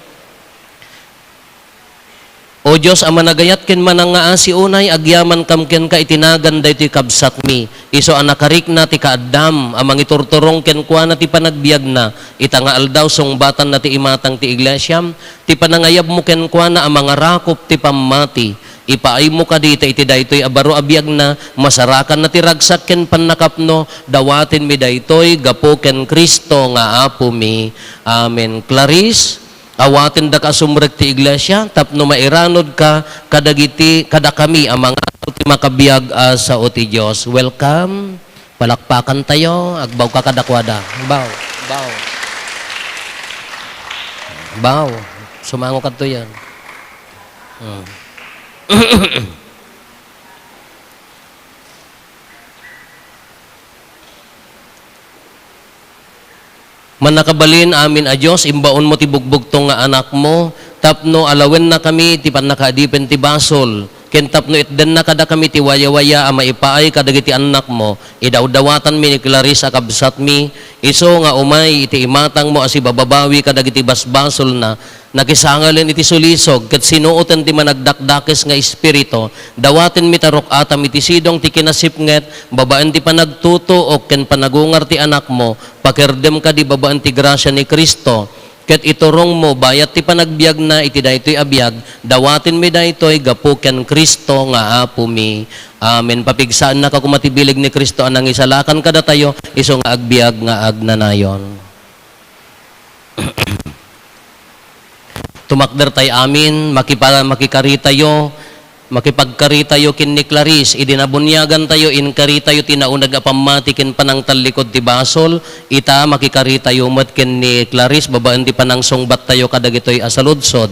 O Dios a managayat ken manangngaasi unay, agyamankam kenka iti nagan daytoy kabsatmi. Isu a nakarikna ti kaaddam a mangiturturong kenkuana ti panagbiagna, ita nga aldaw sungbatanna ti imatang ti iglesiam, ti panangayabmo kenkuana a mangarakop ti pammati. Ipaaymo kadi ta iti daytoy a baro a biagna, masarakanna ti ragsak ken pannakapno, dawatenmi daytoy gapu ken Cristo nga Apomi. Amen. Clarice, Awatendaka a sumrek ti iglesia tapno mairanudka kadagiti, kadakami a mangaraw ti makabiag a sao ti Dios. Welcome. Palakpakantayo. Agbawka kadakuada. Baw. Baw. Baw. Sumango kadto yan. Hmm. Mannakabalin amin a Dios, imbaonmo ti bugbugtong nga Anakmo, tapno alawennakami ti pannakaadipen ti basol, ken tapno itdenna kadakami ti wayawaya a maipaay kadagiti annakmo. Idawdawatanmi ni Clarice a kabsatmi, isu nga umay iti imatangmo a sibababawi kadagiti basbasolna, Nakisangalen iti sulisog ket sinuoten ti managdakdakes nga espiritu. Dawatenmi ta ruk-atam iti sidong ti kinasipnget babaen ti panagtutuok ken panagungar ti Anakmo. Pakirdem kadi babaen ti grasia ni Cristo Ket iturongmo bayat ti panagbiagna iti daytoy a biag, dawatenmi daytoy gapu ken Cristo nga Apomi. Amen. Papigsaennaka koma ti bileg ni Cristo a nangisalakan kadatayo, isu nga agbiag nga agnanayon. Tumakdertay amin, makipa-, makikaritayo, makipagkaritayo ken ni Clarice, idi nabuniagantayo, inkaritayo ti nauneg a pammati ken panangtallikod ti basol, ita, makikaritayo met ken ni Clarice, babaen ti panangsungbattayo kadagitoy a saludsod.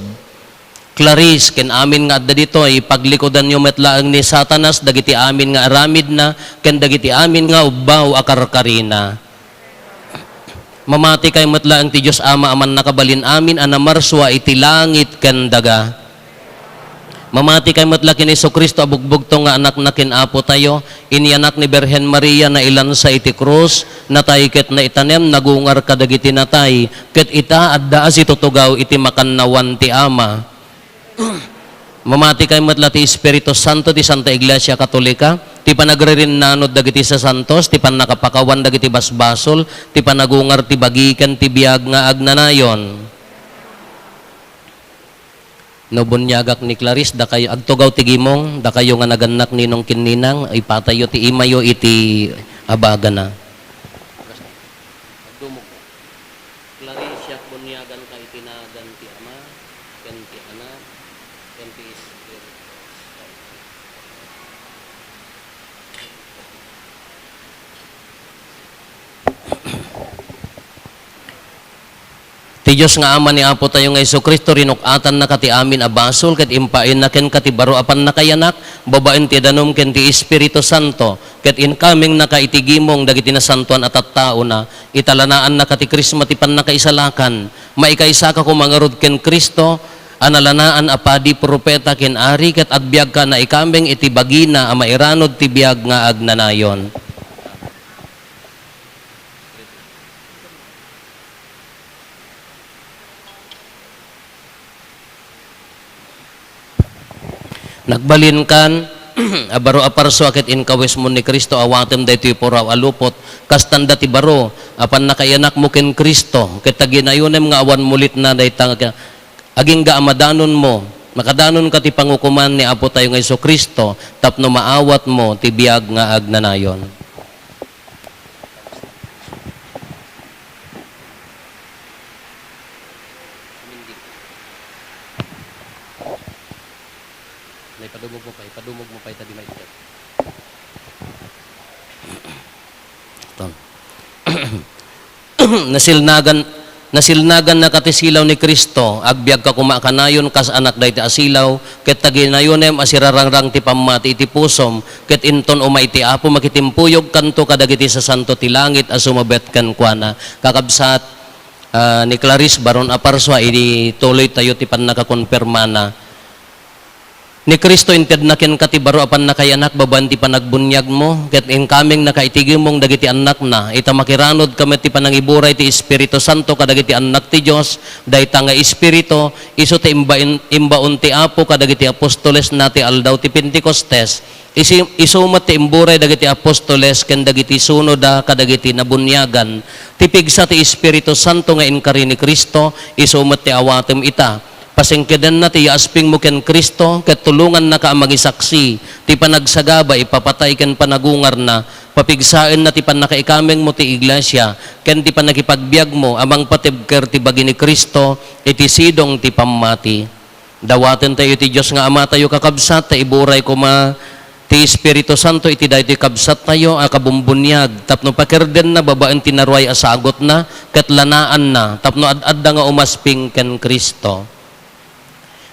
Clarice, ken amin nga adda ditoy, paglikudanyo met laeng ni Satanas dagiti amin nga aramidna ken dagiti amin nga ubbaw a karkarina. Mamatikay met laeng ti Dios Ama a mannakabalin amin a namarsua iti langit ken daga. Mamatikay met la ken Jesu-Cristo a bugbugtong nga Anakna ken Apotayo, inyanak ni Birhen Maria, nailansa iti krus, natay ket naitanem, nagungar kadagiti natay, ket ita, adda a situtugaw iti makannawan ti Ama. Mamatikay met la ti Espiritu Santo, ti Santa Iglesia Katolika, ti panagririnnanod dagiti sasantos, ti pannakapakawan dagiti basbasol, ti panagungar ti bagi ken ti biag nga agnanayon. No buniagak ni Clarice, dakayo, agtugaw ti gimong, dakayo nga nagannak ninong ken ninang, ipatayyo ti imayo iti abagana. Clarice, buniaganka iti nagan ti Ama, ken ti Anak, ken ti Espiritu Santo. Ti Dios nga Ama ni Apotayo nga Jesu-Cristo, rinuk-atannaka ti amin a basol, ket impaayna kenka ti baro a pannakaiyanak, babaen ti danum ken ti Espiritu Santo, ket inkamengnaka iti gimong dagiti nasantoan a tattaona, ita lanaannaka ti Krisma ti pannakaisalakan. Maikaisaka koma ngarud ken Cristo a nalanaan a padi, profeta, ken ari, ket agbiagka a naikameng iti bagina a mairanod ti biag nga agnanayon. Nagbalinkan a baro a parsua ket inkawismo ni Cristo, awatem daytoy puraw a lupot, kasta ti baro a pannakaiyanakmo ken Cristo, ket ta ginayonem nga awan mulitna dayta nga agingga a madanonmo, makadanonka ti pangukoman ni Apotayo nga Jesu-Cristo tapno maawatmo ti biag nga agnanayon. Naipadumog mo pa, ipadumog mo pa ita di maited. Ton. Nasilnagan, nasilnagannaka ti silaw ni Cristo, agbiagka koma a kanayon kas anak dayta a silaw, ket ta ginayonem a sirarangrang ti pammati iti pusom, ket inton umay ti Apo, makitimpuyogkanto kadagiti sasanto ti langit a sumabet kenkuana. Kakabsat, ah, ni Clarice, baron a parsua, ituloytayo ti pannakakonfirmana. Ni Cristo, intedna kenka ti baro a pannakaiyanak babaen ti panagbuniagmo, ket inkamengnaka iti gimong dagiti annakna. Ita, makiranodka met ti panangiburay ti Espiritu Santo kadagiti annak ti Dios. Dayta nga Espiritu, isu ti imbain-, imbaon ti Apo kadagiti apostolesna ti aldaw ti Pentecostes. Isi-, isu met ti imburay dagiti apostoles ken dagiti sunoda kadagiti nabuniagan. Ti pigsa ti Espiritu Santo nga inkari ni Cristo, isu met ti awatem ita. Pasingkedenna ti yaaspingmo ken Cristo, ket tulongannaka a mangisaksi ti panagsagaba, ipapatay ken panagungarna. Papigsaenna ti pannakaikamengmo ti iglesia, ken ti pannakipagbiagmo a mangpatibker ti bagi ni Cristo iti sidong ti pammati. Dawatentayo ti Dios nga Amatayo, kakabsat, ta iburay koma ti Espiritu Santo iti daytoy kabsattayo a kabumbuniag tapno pakerdenna babaen ti naruay a sagutna ket lanaanna tapno ad-adda nga umasping ken Cristo.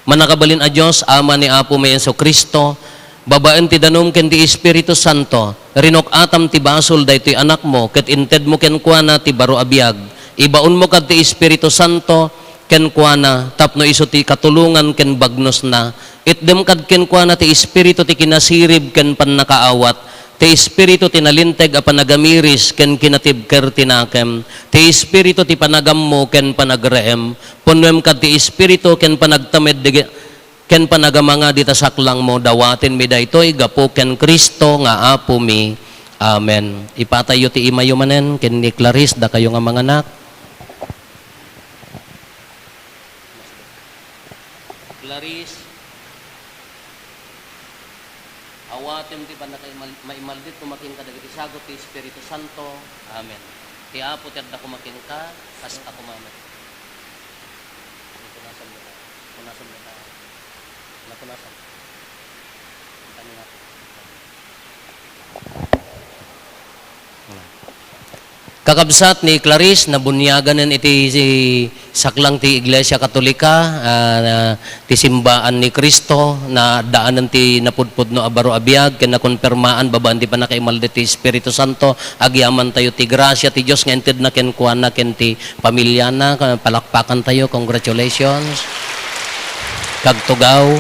Mannakabalin a Dios, Ama ni Apomi Jesu-Cristo, babaen ti danum ken ti Espiritu Santo, rinuk-atam ti basol daytoy Anakmo ket intedmo kenkuana ti baro a biag. Ibaonmo kad ti Espiritu Santo kenkuana tapno isu ti katulongan ken bagnosna. Itdem kad kenkuana ti Espiritu ti kinasirib ken pannakaawat, ti Espiritu ti nalinteg a panagamiris ken kinatibker ti nakem, ti Espiritu ti panagammo ken panagreem. Punnoem kad ti Espiritu ken panagtamed digi-, ken panagamanga dita saklangmo. Dawatenmi daytoy gapu ken Cristo nga Apomi. Amen. Ipatayyo ti imayo manen ken ni Clarice, dakayo nga manganak. Clarice, awatem ti pannakaimal-, maimaldit koma kenka dagiti sagut ti Espiritu Santo. Amen. Ti Apo ti adda koma kenka, kasta koma met. Punasan mo na. Punasan mo na. Napunasan. Ang tanong natin. Kakabsat ni Clarice, nabuniaganen iti si-, saklang ti Iglesia Katolika, ah, ti simbaan ni Cristo, na addaanen ti napudpudno a baro a biag, ken nakonpermaan babaen ti pannakaimaldit ti Espiritu Santo, agyamantayo ti grasia ti Dios nga intedna kenkuana ken ti pamiliana. Palakpakantayo, congratulations. Kagtugaw.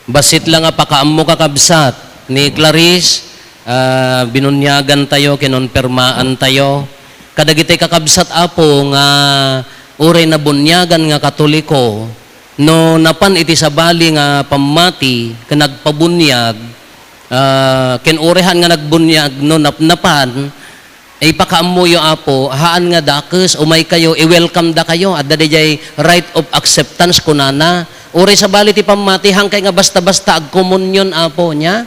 Bassit la nga pakaammo, kakabsat, ni Clarice, ah, binuniagantayo, kinonpermaantayo. Kadagiti kakabsat, Apo, nga uray nabuniagan nga Katoliko, no napan iti sabali nga pammati ken nagpabuniag, ah, ken uray haan nga nagbuniag no napnapan, ipakaammoyo, Apo, haan nga dakes, umaykayo, i-welcome dakayo. Adda diay rite of acceptance, kunana. Uray sabali ti pammati, haankay nga basta-basta agkomunyon, Apo, nia?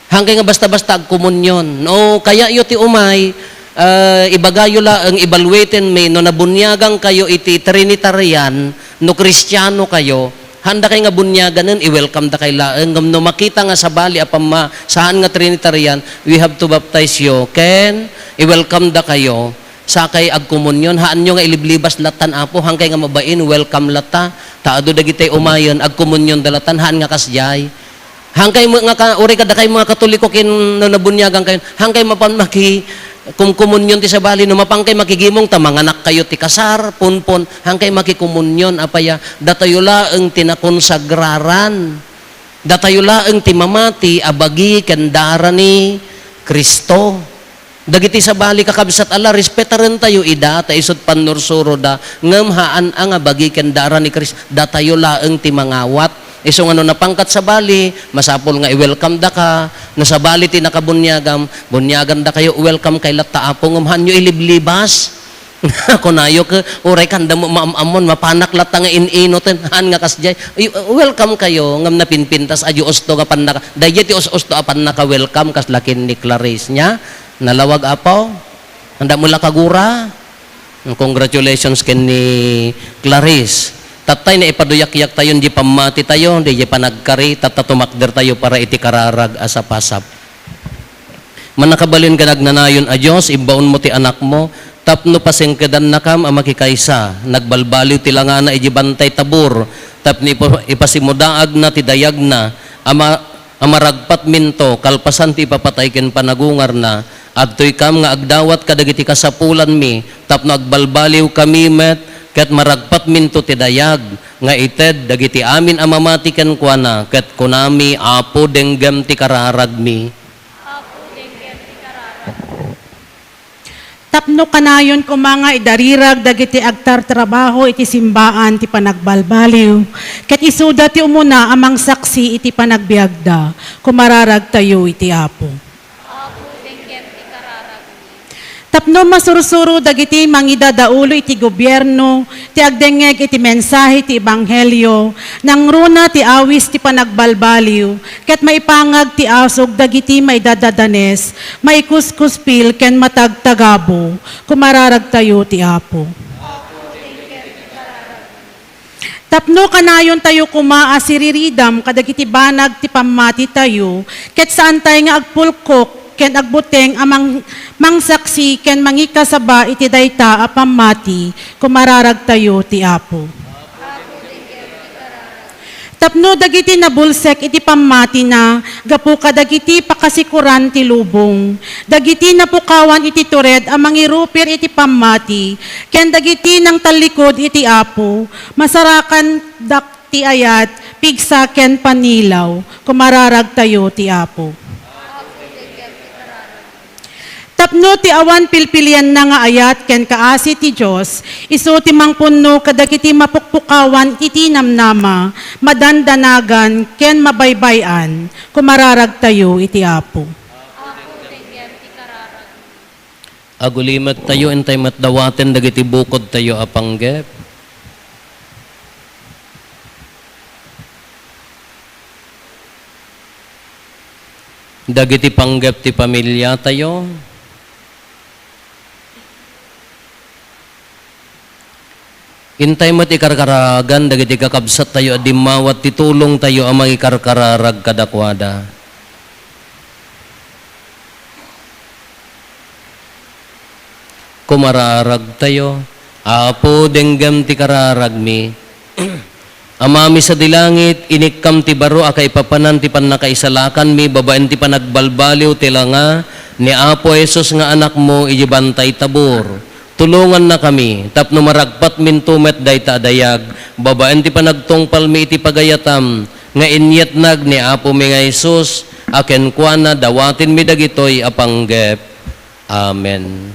Haankay nga basta-basta agkomunyon. No kayayo ti umay, ah, ibagayo laeng, evaluaten mi, no nabuniagankayo iti Trinitarian, no Kristiano kayo, haandakay nga buniaganen, i-welcome dakay laeng. Ngem no makita nga sabali a pamma-, saan nga Trinitarian, we have to baptize you. Ken, i-welcome dakayo. Sakay agkomunyon, haanyo nga iliblibas lattan, Apo, haankay nga mabain, welcome latta. Ta adu dagiti umayen, agkomunyon da lattan, haan nga kasdiay. Haankay met nga ka-, uray kadakay mga Katoliko ken no nabuniagankayo, haankay mapan maki-, kumkomunyon ti sabali, no mapankay makigimong ta manganakkayo ti kasar, punpon, haankay makikomunyon, apaya, datayo laeng ti nakonsagraran. Datayo laeng ti mamati a bagi ken dara ni Cristo. Dagiti sabali, kakabsat, ala, respetarentayo ida, ta isut' pannursuroda, ngem haan a nga bagi ken dara ni Cristo, datayo laeng ti mangawat. Isu nga no napangkat sabali, masapul nga i-welcome daka, no sabali ti nakabuniagam, buniagan dakayo, welcome kay latta, Apo, ngem haanyo iliblibas. Kunayo ke, uray kanda mo maam-ammon, mapanak latta nga in-inoten, haan nga kasdiay. Ay, welcome kayo, ngem napinpintas a di usto nga pannaka-, daydiay ti us-usto a pannaka-welcome, kasla ken ni Clarice, nia? Nalawag, Apo? Anda mo la kagura? Congratulations ken ni Clarice. Tattay, naipaduyakyaktayon di pammatitayo, di, di panagkari, tatta tumakdertayo para iti kararag a sapasap. Mannakabalin ken agnanayon a Dios, ibbaonmo ti Anakmo tapno pasengkedannakam a makikaysa. Nagbalbaliw ti langana idiay Bantay Tabor tapno ipa-, ipasimudaagna ti dayagna a ma-, a maragpatminto kalpasan ti ipapatay ken panagungarna. Adtoykam nga agdawat kadagiti kasapulanmi tapno agbalbaliwkami met ket maragpatminto ti dayag nga ited dagiti amin a mamati kenkuana, ket kunami, Apo, denggem ti kararagmi. Apo, denggem ti kararagmi. Tapno kanayon koma nga idarirag dagiti agtartrabaho iti simbaan ti panagbalbaliw, ket isuda ti umuna a mangsaksi iti panagbiagda, kumararagtayo iti Apo. Apo, denggem ti kararagmi. Tapno masursuro dagiti mangidadaulo iti gobierno ti agdengngeg iti mensahe ti ebanghelio, nangruna ti awis ti panagbalbaliw, ket maipangag ti asug dagiti maidadadanes, maikuskuspil ken matagtagabo, kumararagtayo ti Apo. Tapno kanayontayo koma a siriridam kadagiti banag ti pammatitayo, ket saantay nga agpulkok ken agbuteng a mang-, mangsaksi ken mangikasaba iti dayta a pammati, kumararagtayo ti Apo. Tapno dagiti nabulsek iti pammatina gapu kadagiti pakasikoran ti lubong, dagiti napukawan iti tured a mangirupir iti pammati, ken dagiti nangtallikud iti Apo, masarakandak ti ayat, pigsa, ken panilaw. Kumararagtayo ti Apo. Tapno ti awan pilpilienna nga ayat ken kaasi ti Dios, isu ti mangpunno kadagiti mapukpukawan iti namnama, madandanagan, ken mabaybay-an. Kumararagtayo iti Apo. Apo, denggem ti Agulimek tayo, intay met dawaten dagiti bukod tayo a panggep. Dagiti panggep ti pamilya tayo. Intay met ikarkaragan dagiti kakabsat tayo a dimmawat ti tulong tayo a mangikarkararag kadakuada. Kumararag tayo. Apo, denggem ti kararagmi. Amami sadi langit, inikkam ti baro a kaipapanan ti pannakaisalakanmi babaen ti panagbalbaliw ti langa ni Apo Jesus nga Anakmo iti bantay tabor. Tulongannakami tapno maragpatminto met dayta a dayag babaen ti panagtungpalmi iti pagayatam nga inyatnag ni Apomi nga Jesus a kenkuana dawatenmi dagitoy a panggep. Amen.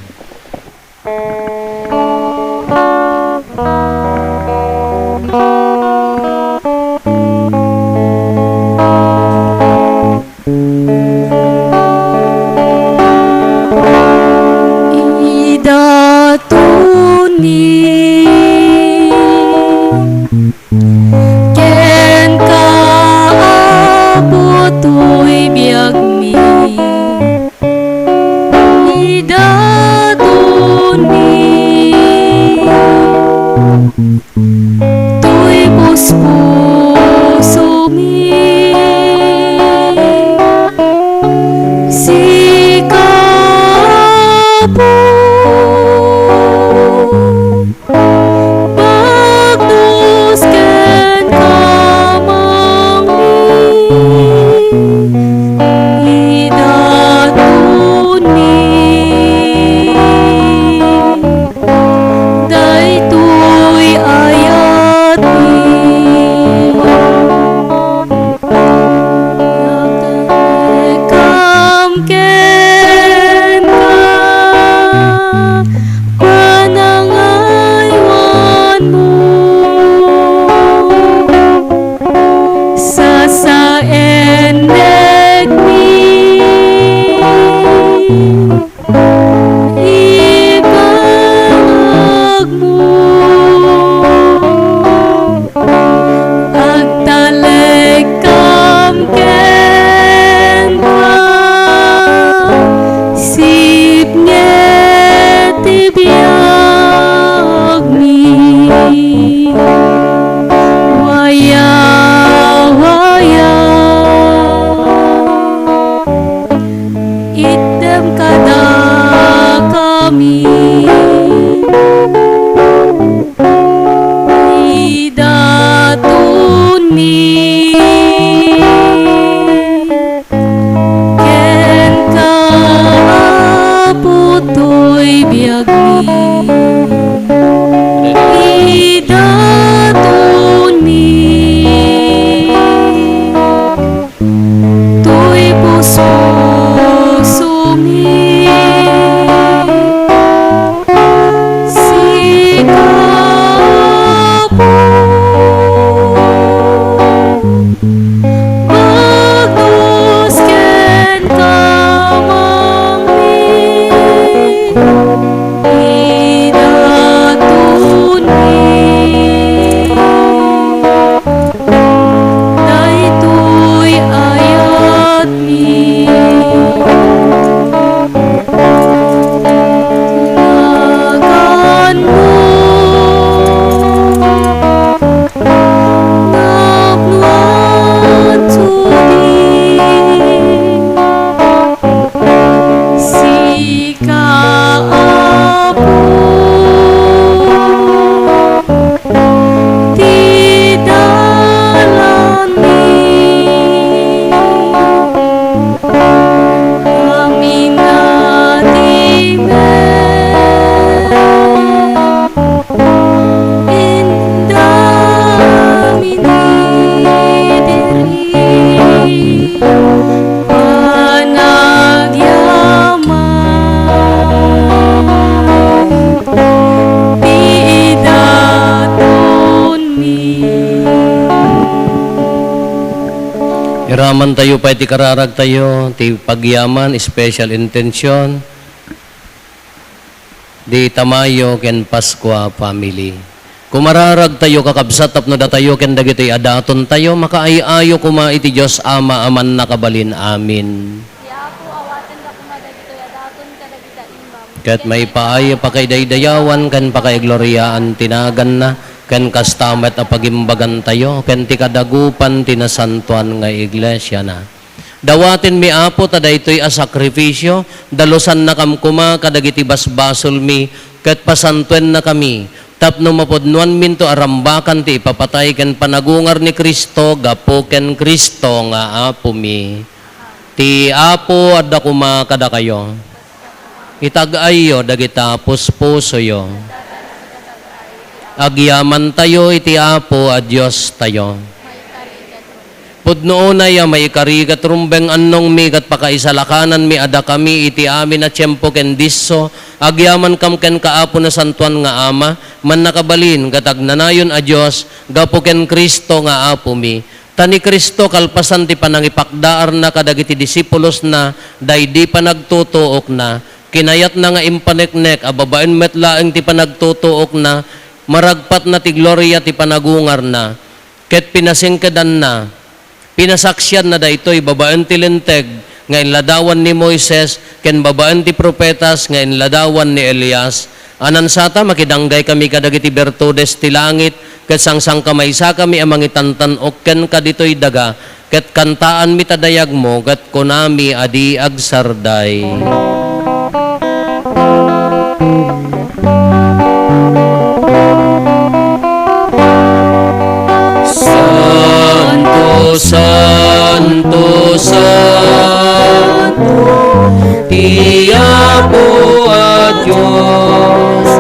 Ida tuni kenka, Apo, toy biagmi. Ida tuni toy puspusomi. Sika, Apo, pagdusken kamangmi, ida tuni daytoy ayatmi. Kam kenka, panangaywanmo, sasaennekmi ipanagmo. Agtalekkam kenka, sipnget ti biagmi. Waya, waya. Itdem kadakami, ida tuni kenka, Apo, toy biagmi. Ida tuni toy puspusomi. Sika, Apo, pagdusken kamangmi. Ida tuni daytoy ayatmi. Naganmo tapno agsubli. Sika, Apo, ti dalanmi. Amin a timek, indami ni diri panagyaman ti idatonmi. Iraman tayo pay ti kararag tayo, ti pagyaman, special intention. Ti Tamayo ken Pascua family. Kumararagtayo, kakabsat, tapno datayo ken dagitoy a datontayo makaay-ayo koma iti Dios Ama a Mannakabalin. Amen. Ti Apo, awatenna koma dagitoy a daton kadagita imam. Ket maipaay a pakaidaydayawan ken pakaigloriaan ti naganna, ken kasta met a pagimbagantayo ken ti kadagupan ti nasantoan nga iglesiana. Dawatenmi, Apo, ta daytoy a sakrifisio, dalusannakam koma kadagiti basbasolmi, ket pasantoennakami, tapno mapudnoanminto a rambakan ti ipapatay ken panagungar ni Cristo gapu ken Cristo nga Apomi. Ti Apo adda koma kadakayo. Itag-ayyo dagita puspusoyo. Agyamantayo iti Apo a Diostayo. Pudno unay a maikari ket rumbeng annongmi ket pakaisalakananmi a dakami iti amin a tiempo ken disso, agyamankam kenka, Apo Nasantoan nga Ama, Mannakabalin ket Agnanayon a Dios, gapu ken Cristo nga Apomi. Ta ni Cristo, kalpasan ti panangipakdaarna kadagiti disipulosna daydi panagtutuokna, kinayatna nga impaneknek a babaen met laeng ti panagtutuokna, maragpatna ti gloria ti panagungarna, ket pinasingkedanna. Pinasaksianna daytoy babaen ti Linteg nga inladawan ni Moises ken babaen ti profetas nga inladawan ni Elias. Anansata, makidanggay kami kadagiti birtudes ti langit, ket sangsangkamaysakami a mangitantan-ok kenka ditoy daga, ket kantaanmi ta dayagmo, ket kunami a di agsarday. Santo, santo, santo, ti Apo a Dios,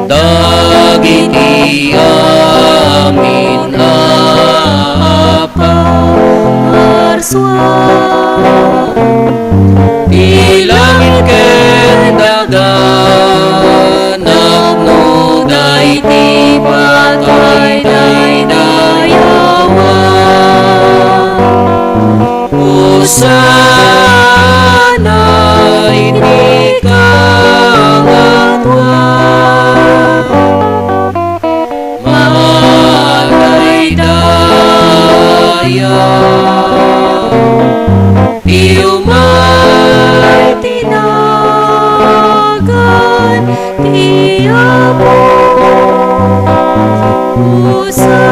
dagiti amin a parsua. Ti langit ken daga, napno daydi patay daydayawan. Hosanna iti kangatua. Madaydayaw ti umay ti nagan ti Apo. Hosanna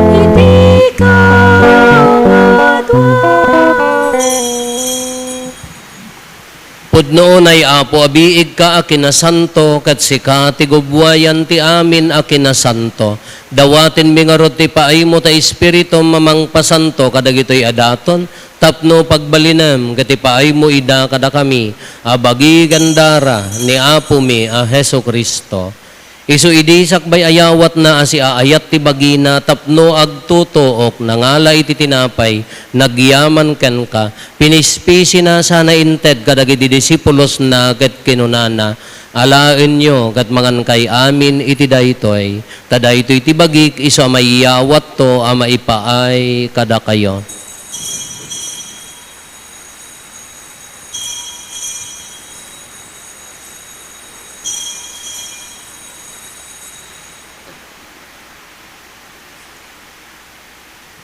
iti kangatua. Pudno unay, Apo, a biigka a kinasanto, ket sika ti gubbuayan ti amin a kinasanto. Dawatenmi ngarud ti paaymo ta Espiritum a mangpasanto kadagitoy a daton, tapno pagbalinem ket ipaaymo ida kadakami a bagi ken dara ni Apomi a Jesu-Cristo. Isu idi sakbay a yawatna a siaayat ti bagina tapno agtutuok, nangala iti tinapay, nagyaman kenka, pinispisina sana inted kadagiti disipulosna ket kinunana, "Alaenyo ket mangankay amin iti daytoy, ta daytoy ti bagik isu a maiyawatto a maipaay kadakayo."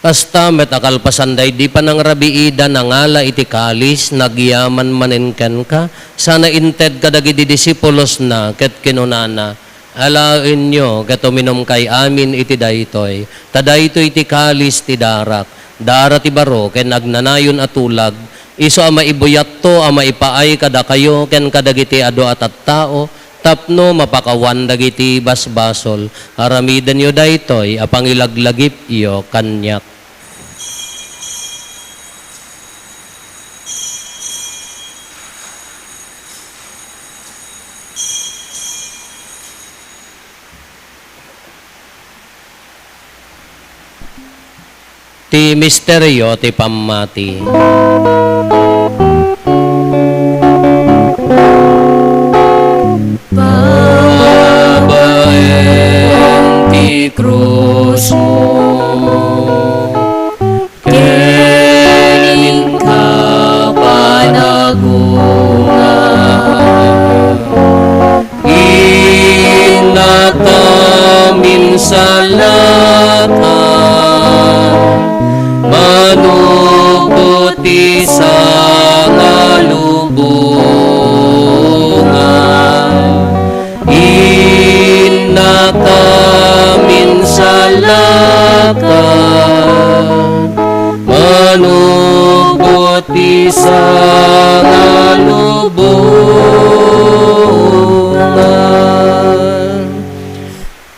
Kasta met a kalpasan daydi panangrabiida, nangala iti kalis, nagyaman manen kenka, sana inted kadagiti disipulosna, ket kinunana, "Alaenyo ket uminumkay amin iti daytoy, ta daytoy ti kalis ti darak, dara ti baro ken agnanayon a tulag, isu a maibuyatto a maipaay kadakayo ken kadagiti adu a tattao, tapno mapakawan dagiti basbasol. Aramidenyo daytoy a pangilaglagipyo kaniak." Ti misterio ti pammati. Babaen ti krusmo, ken inka panagungar. Salaka, manupot ti sangalubongan. Innaka minsalaka, manupot ti sangalubongan.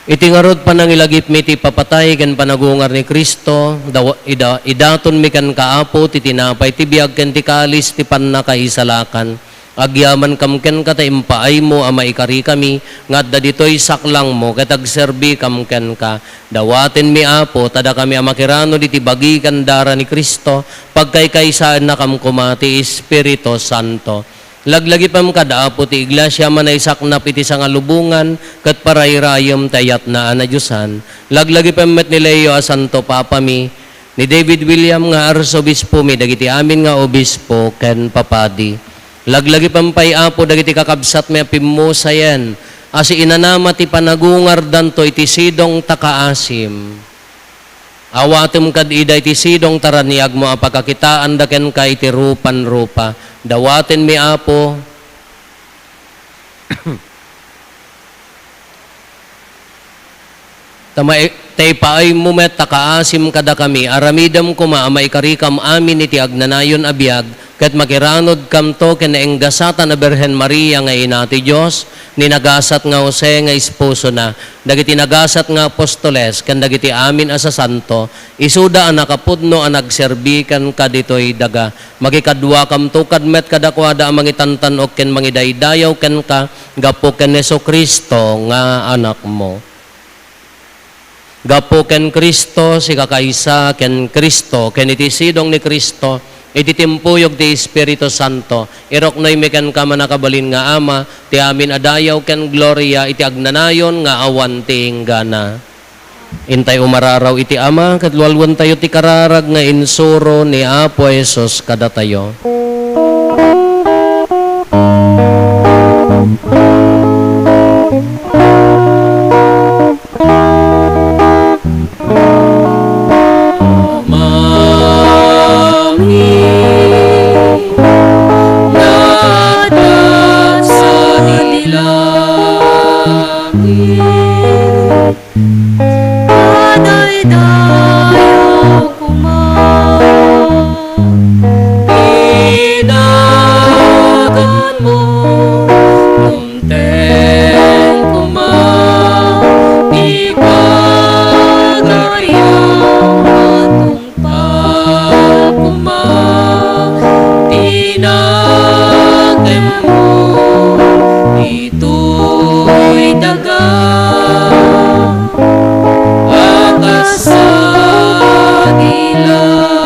Iti ngarud, panangilagipmi ti ipapatay ken panagungar ni Cristo, dawa-, ida-, idatonmi kenka, Apo, ti tinapay ti biag ken ti kalis ti pannakaisalakan. Agyamankam kenka ta impaaymo a maikarikami nga adda ditoy saklangmo ket agserbikam kenka. Dawatenmi, Apo, ta dakami a makiranod iti bagi ken dara ni Cristo, pagkaykaysaennakam koma ti Espiritu Santo. Laglagipem kad, Apo, ti Iglesia a manaisaknap iti sangalubongan ket parayrayem ti ayatna a nadiosan. Laglagipem met ni Leo a Santo Papami, ni David William nga Arsobispomi, dagiti amin nga obispo ken papadi. Laglagipem pay, Apo, dagiti kakabsatmi a pimmusayen a siinanama ti panagungardanto iti sidong ta kaasim. Awatem kad ida iti sidong ta raniagmo a pakakitaanda kenka iti rupan-rupa. Dawatenmi, Apo, ta mai-, ta ipaaymo met ta kaasim kadakami. Aramidem koma a maikarikam amin iti agnanayon a biag, ket makiranodkamto ken naenggasatan a Birhen Maria nga Ina ti Dios, ni nagasat nga Jose nga esposona, dagiti nagasat nga apostoles, ken dagiti amin a sasanto, isuda a nakapudno a nagserbi kenka ditoy daga. Makikaduakamto kad met kadakuada a mangitantan-ok ken mangidaydayaw kenka gapu ken Jesu-Cristo nga Anakmo. Gapu ken Cristo, sikakaysa ken Cristo, ken iti sidong ni Cristo, iti timpuyog ti Espiritu Santo, iruknoymi kenka, mannakabalin nga Ama, ti amin a dayaw ken gloria iti agnanayon nga awan ti inggana. Intay umararaw iti Ama, ket lualuentayo ti kararag nga insuro ni Apo Jesus kadatayo. Amami, nga adda sadi langit, padaydayaw koma ti naganmo. Dumteng koma ti pagariam, tungpal koma ti nakemmo ditoy daga a kas sadi langit.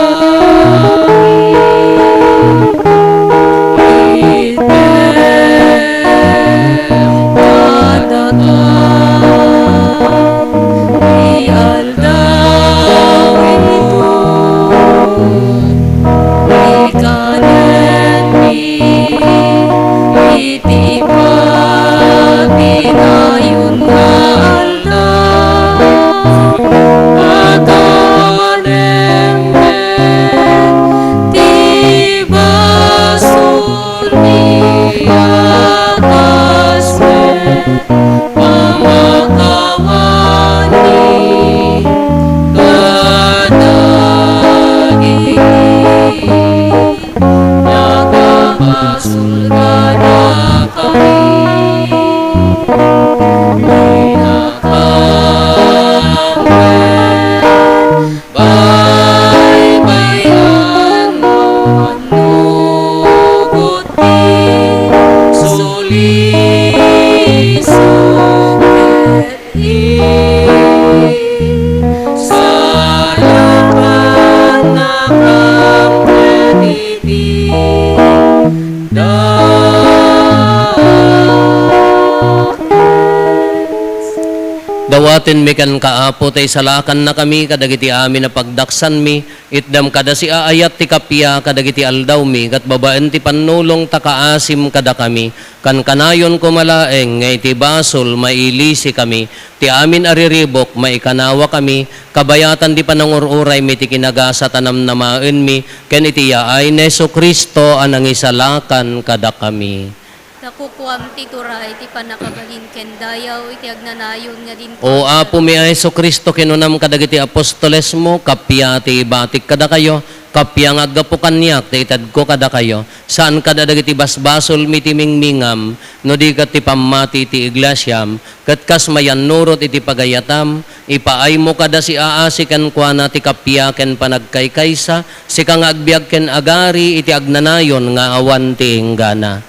Dawatenmi kenka, Apo, ta isalakannakami kadagiti amin a pagdaksanmi. Itdam kada siaayat ti kappia kadagiti aldawmi, ket babaen ti pannulong ta kaasim kadakami. Kankanayon koma laeng nga iti basol, mailisikami. Ti amin a riribuk, maikanawakami. Kabayatan ti panangur-uraymi ti kinagasat a namnamaenmi, ken iti yaay ni Jesu-Cristo a nangisalakan kadakami. Ta kukuam ti turay, ti pannakabalin ken dayaw iti agnanayon nga dimteng. O Apomi a Jesu-Cristo, kinunam kadagiti apostolesmo, kappia ti ibatik kadakayo, kappia nga aggapu kaniak ti itedko kadakayo. Saan kada dagiti basbasolmi ti mingmingam, no di ket ti pammati ti iglesiam, ket kas mayannurot iti pagayatam, ipaaymo kada siaasi kenkuana ti kappia ken panagkaykaysa, sika nga agbiag ken agari iti agnanayon nga awan ti inggana.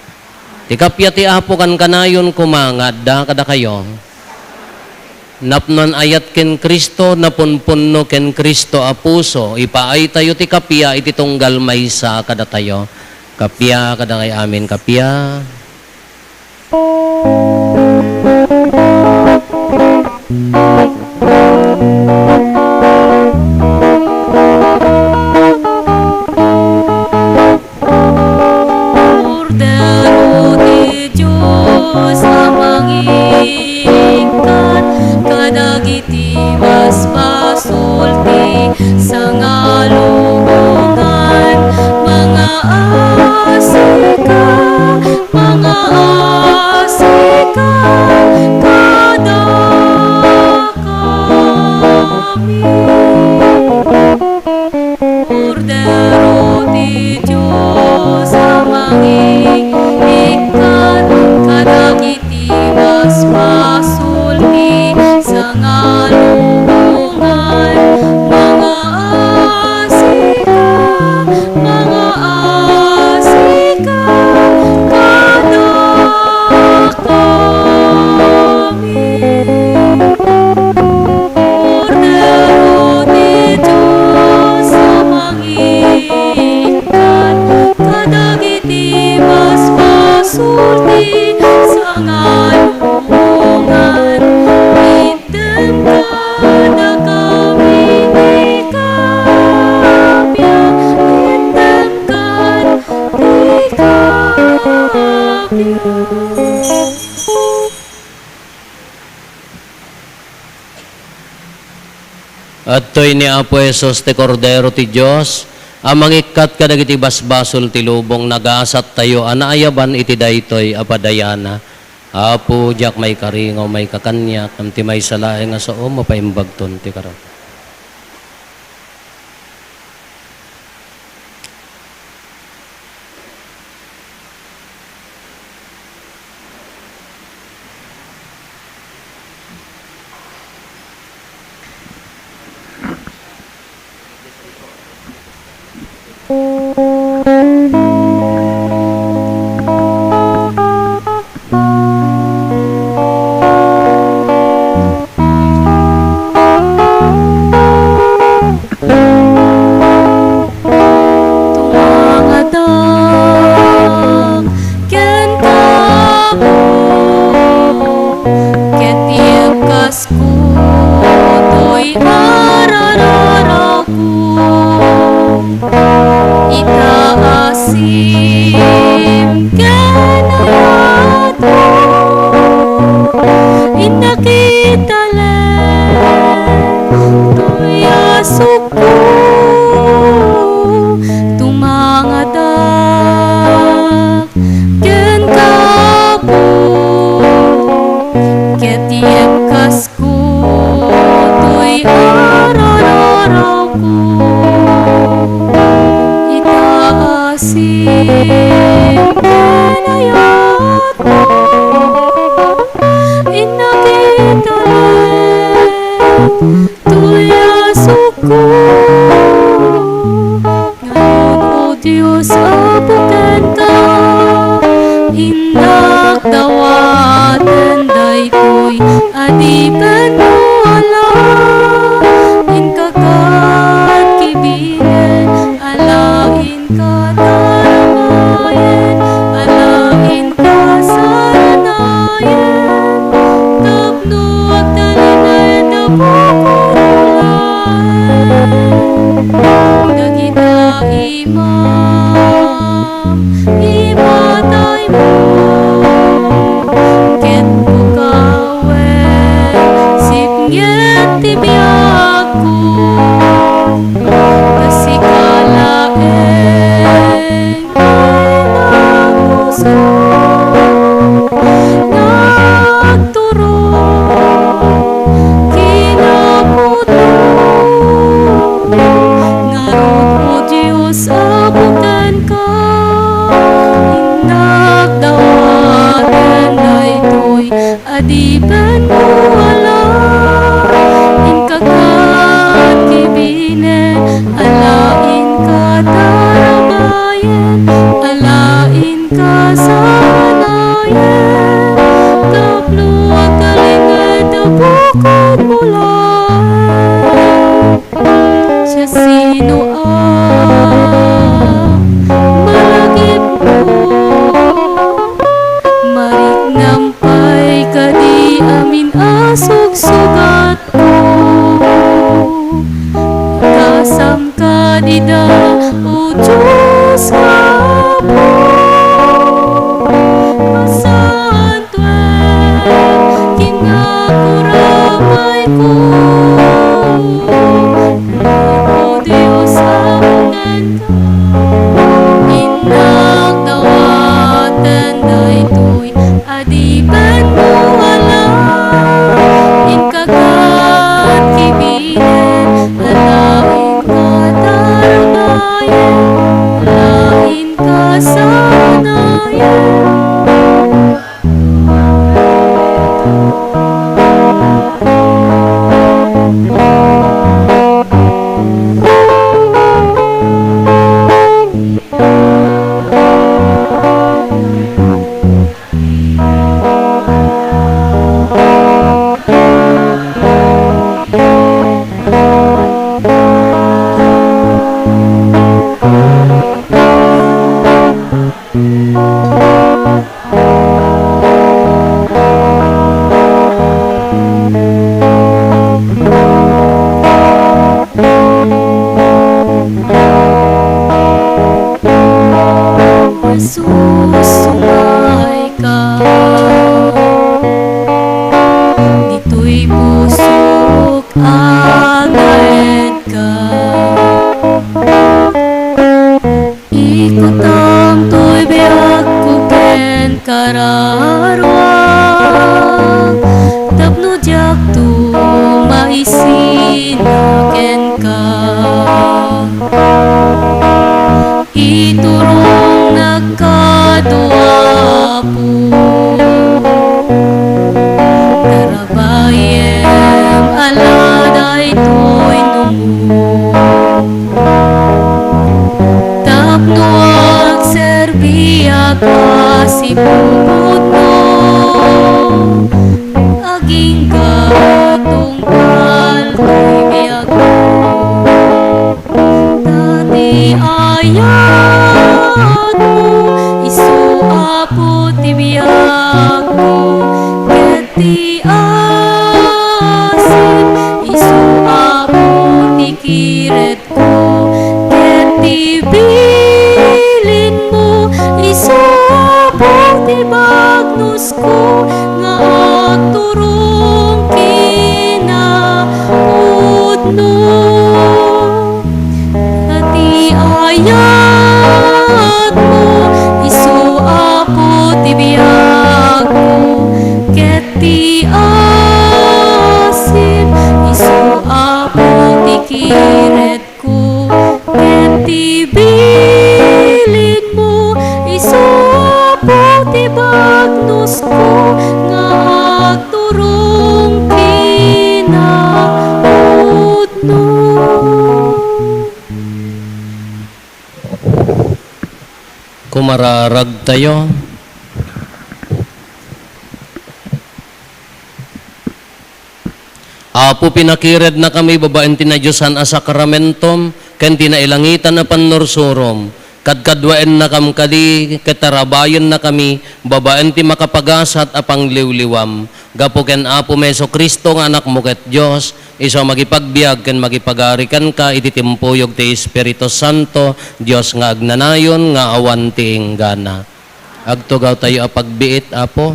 Ti kappia ti Apo kankanayon koma nga adda kadakayo. Napnoan ayat ken Cristo, napunpunno ken Cristo a puso, ipaaytayo ti kappia iti tunggal maysa kadatayo. Kappia kadakay amin, kappia. Kordero ti Dios a mangikkat kadagiti basbasol ti sangalubongan, mangaasika, mangaasika kadakami. Kordero ti Dios a mangikkat kadagiti basbasol ti sangalubongan, mangaasika, mangaasika kadakami. Kordero ti Dios a mangikkat kadagiti basbasol ti sangalubongan, itdem kadakami ti kappia, itdem kadakami ti kappia. Adtoy ni Apo Jesus ti Kordero ti Dios a mangikkat kadagiti basbasol ti lubong. Nagasattayo a naayaban iti daytoy a padayana. Apo, diak maikari nga umayka kaniak, ngem ti maysa laeng a sao, mapaimbagton ti karakuam. Tumangadak kenka, Apo, ket iibkasko toy arararawko. Ita a sim ken ayatko, innak italek toy asukko. Tumangadak kenka, Apo, ket iibkasko toy arararawko. Ita a sim ken ayatko, innak italek toy asukko. Ngarud, O Dios, Apo, kenka, innak dawaten daytoy adipenmo a laeng. Inka ket Inka ket kibinen, ala inka tarabayen, ala inka sanayen, tapno agtalinged a bukodmo laeng. Siasino a malagipko? Mariknam pay kadi amin a sugsugatko. Kasam kadi da, O Dios nga Apo, a saan Ket kinakurabayko, O Dios, Apo, kenka. Innak dawaten daytoy adipenmo a laeng. Inka ket kibinen, ala inka tarabayen, ala inka sanayen. Jesus, sumayka. Ditoy pusok, angaedka. Ikutam toy biagko ken kararuak, tapno diakto maisina kenka. Iturongnak kano, Apo, tarabayem ala daytoy numo. Tapno agserbiak a sipuputmo, agingga tungpal ti biagmo. Ta ti ayatmo, isu Apo ti biagko, ket ti asin, isu Apo ti kiret ko, ket ti bilinmo, isu Apo ti bagnosko, nga agturong kinapudno. Ti ayatmo, isu Apo ti biagko, ket ti asin, isu Apo ti kiret ko, ket ti bilinmo, isu Apo ti bagnosko, nga agturong kinapudno. Kumararagtayo. Apo, pinakirednakami babaen ti nadiosan a sakramentom ken ti nailangitan a pannursurom. Kadkaduaennakam kadi ket tarabayennakami babaen ti makapagasat a pangliwliwam. Gapu ken Apomi Jesu-Cristo nga Anakmo ket Dios, isu a mangipagbiag ken mangipagari kenka iti timpuyog ti Espiritu Santo, Dios nga agnanayon nga awan ti inggana. Agtugawtayo a pagbiit, Apo.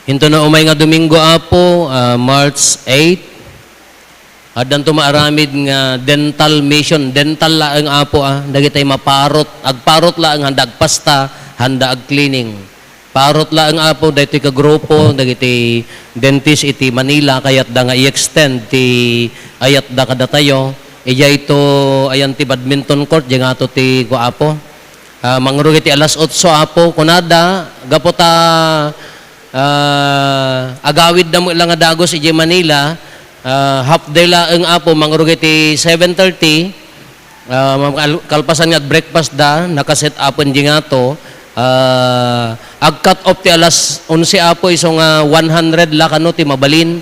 Intono umay nga Domingo, Apo, ah, March eight, addanto maaramid nga dental mission. Dental laeng, Apo, ah, dagitay maparot. Agparot laeng, handa agpasta, handa agcleaning. Parot laeng, Apo, daytoy ka grupo dagiti dentist iti Manila, kayatda nga i-extend ti ayatda kadatayo. Idiay to, ayan ti badminton court, diay ngato ti, ko, Apo. Ah, mangrugi ti alas otso, Apo, kunada, gapu ta Ah, agawidda met la nga dagus idiay Manila. Ah, half day laeng, Apo, mangrugay ti seven thirty. Ah, makal-, kalpasan nga breakfast da, nakaset upen di ngato. Ah, ag-cut off ti alas onse, Apo, isu nga one hundred la kano ti mabalin.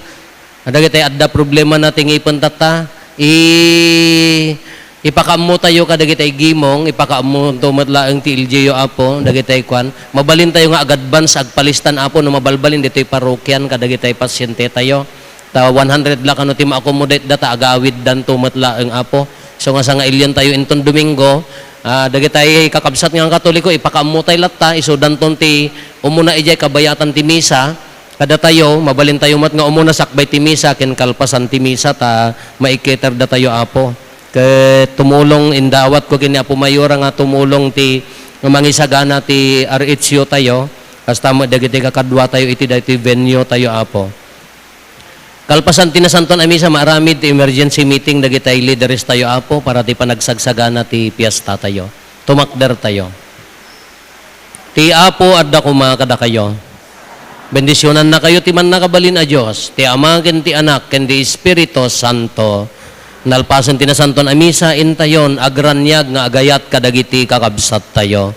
Dagitay adda problemana ti ngipen tatta, i-, ipakaammotayo kadagitay gimong, ipakaammoto met laeng ti L G U, Apo, dagitay kuan. Mabalintayo nga ag-advance, agpalistan, Apo, no mabalbalin ditoy parokian kadagitay pasientetayo. Ta one hundred la kano ti ma-accommodate da, ta agawiddanto met laeng, Apo. So nga sangailiantayo inton Domingo, ah, dagitay kakabsat nga Katoliko, ipakaammotay latta, isudanton ti umuna idiay kabayatan ti misa. Kadatayo, mabalintayo met nga umuna sakbay ti misa ken kalpasan ti misa ta maikketer datayo, Apo. Ket tumulong, indawatko ken ni Apo Mayor nga tumulong ti mangisagana ti R H U tayo, kasta met dagiti kakaduatayo iti daytoy venue tayo, Apo. Kalpasan ti Nasanton a Misa, maaramid ti emergency meeting dagitay leaders tayo, Apo, para ti panagsagsagana ti piesta tayo. Tumakder tayo. Ti Apo adda koma kadakayo. Bendisionannakayo ti Mannakabalin a Dios, ti Ama ken ti Anak ken ti Espiritu Santo. Nalpasen ti Nasanton a Misa, intayon agraniag nga agayat kadagiti kakabsattayo.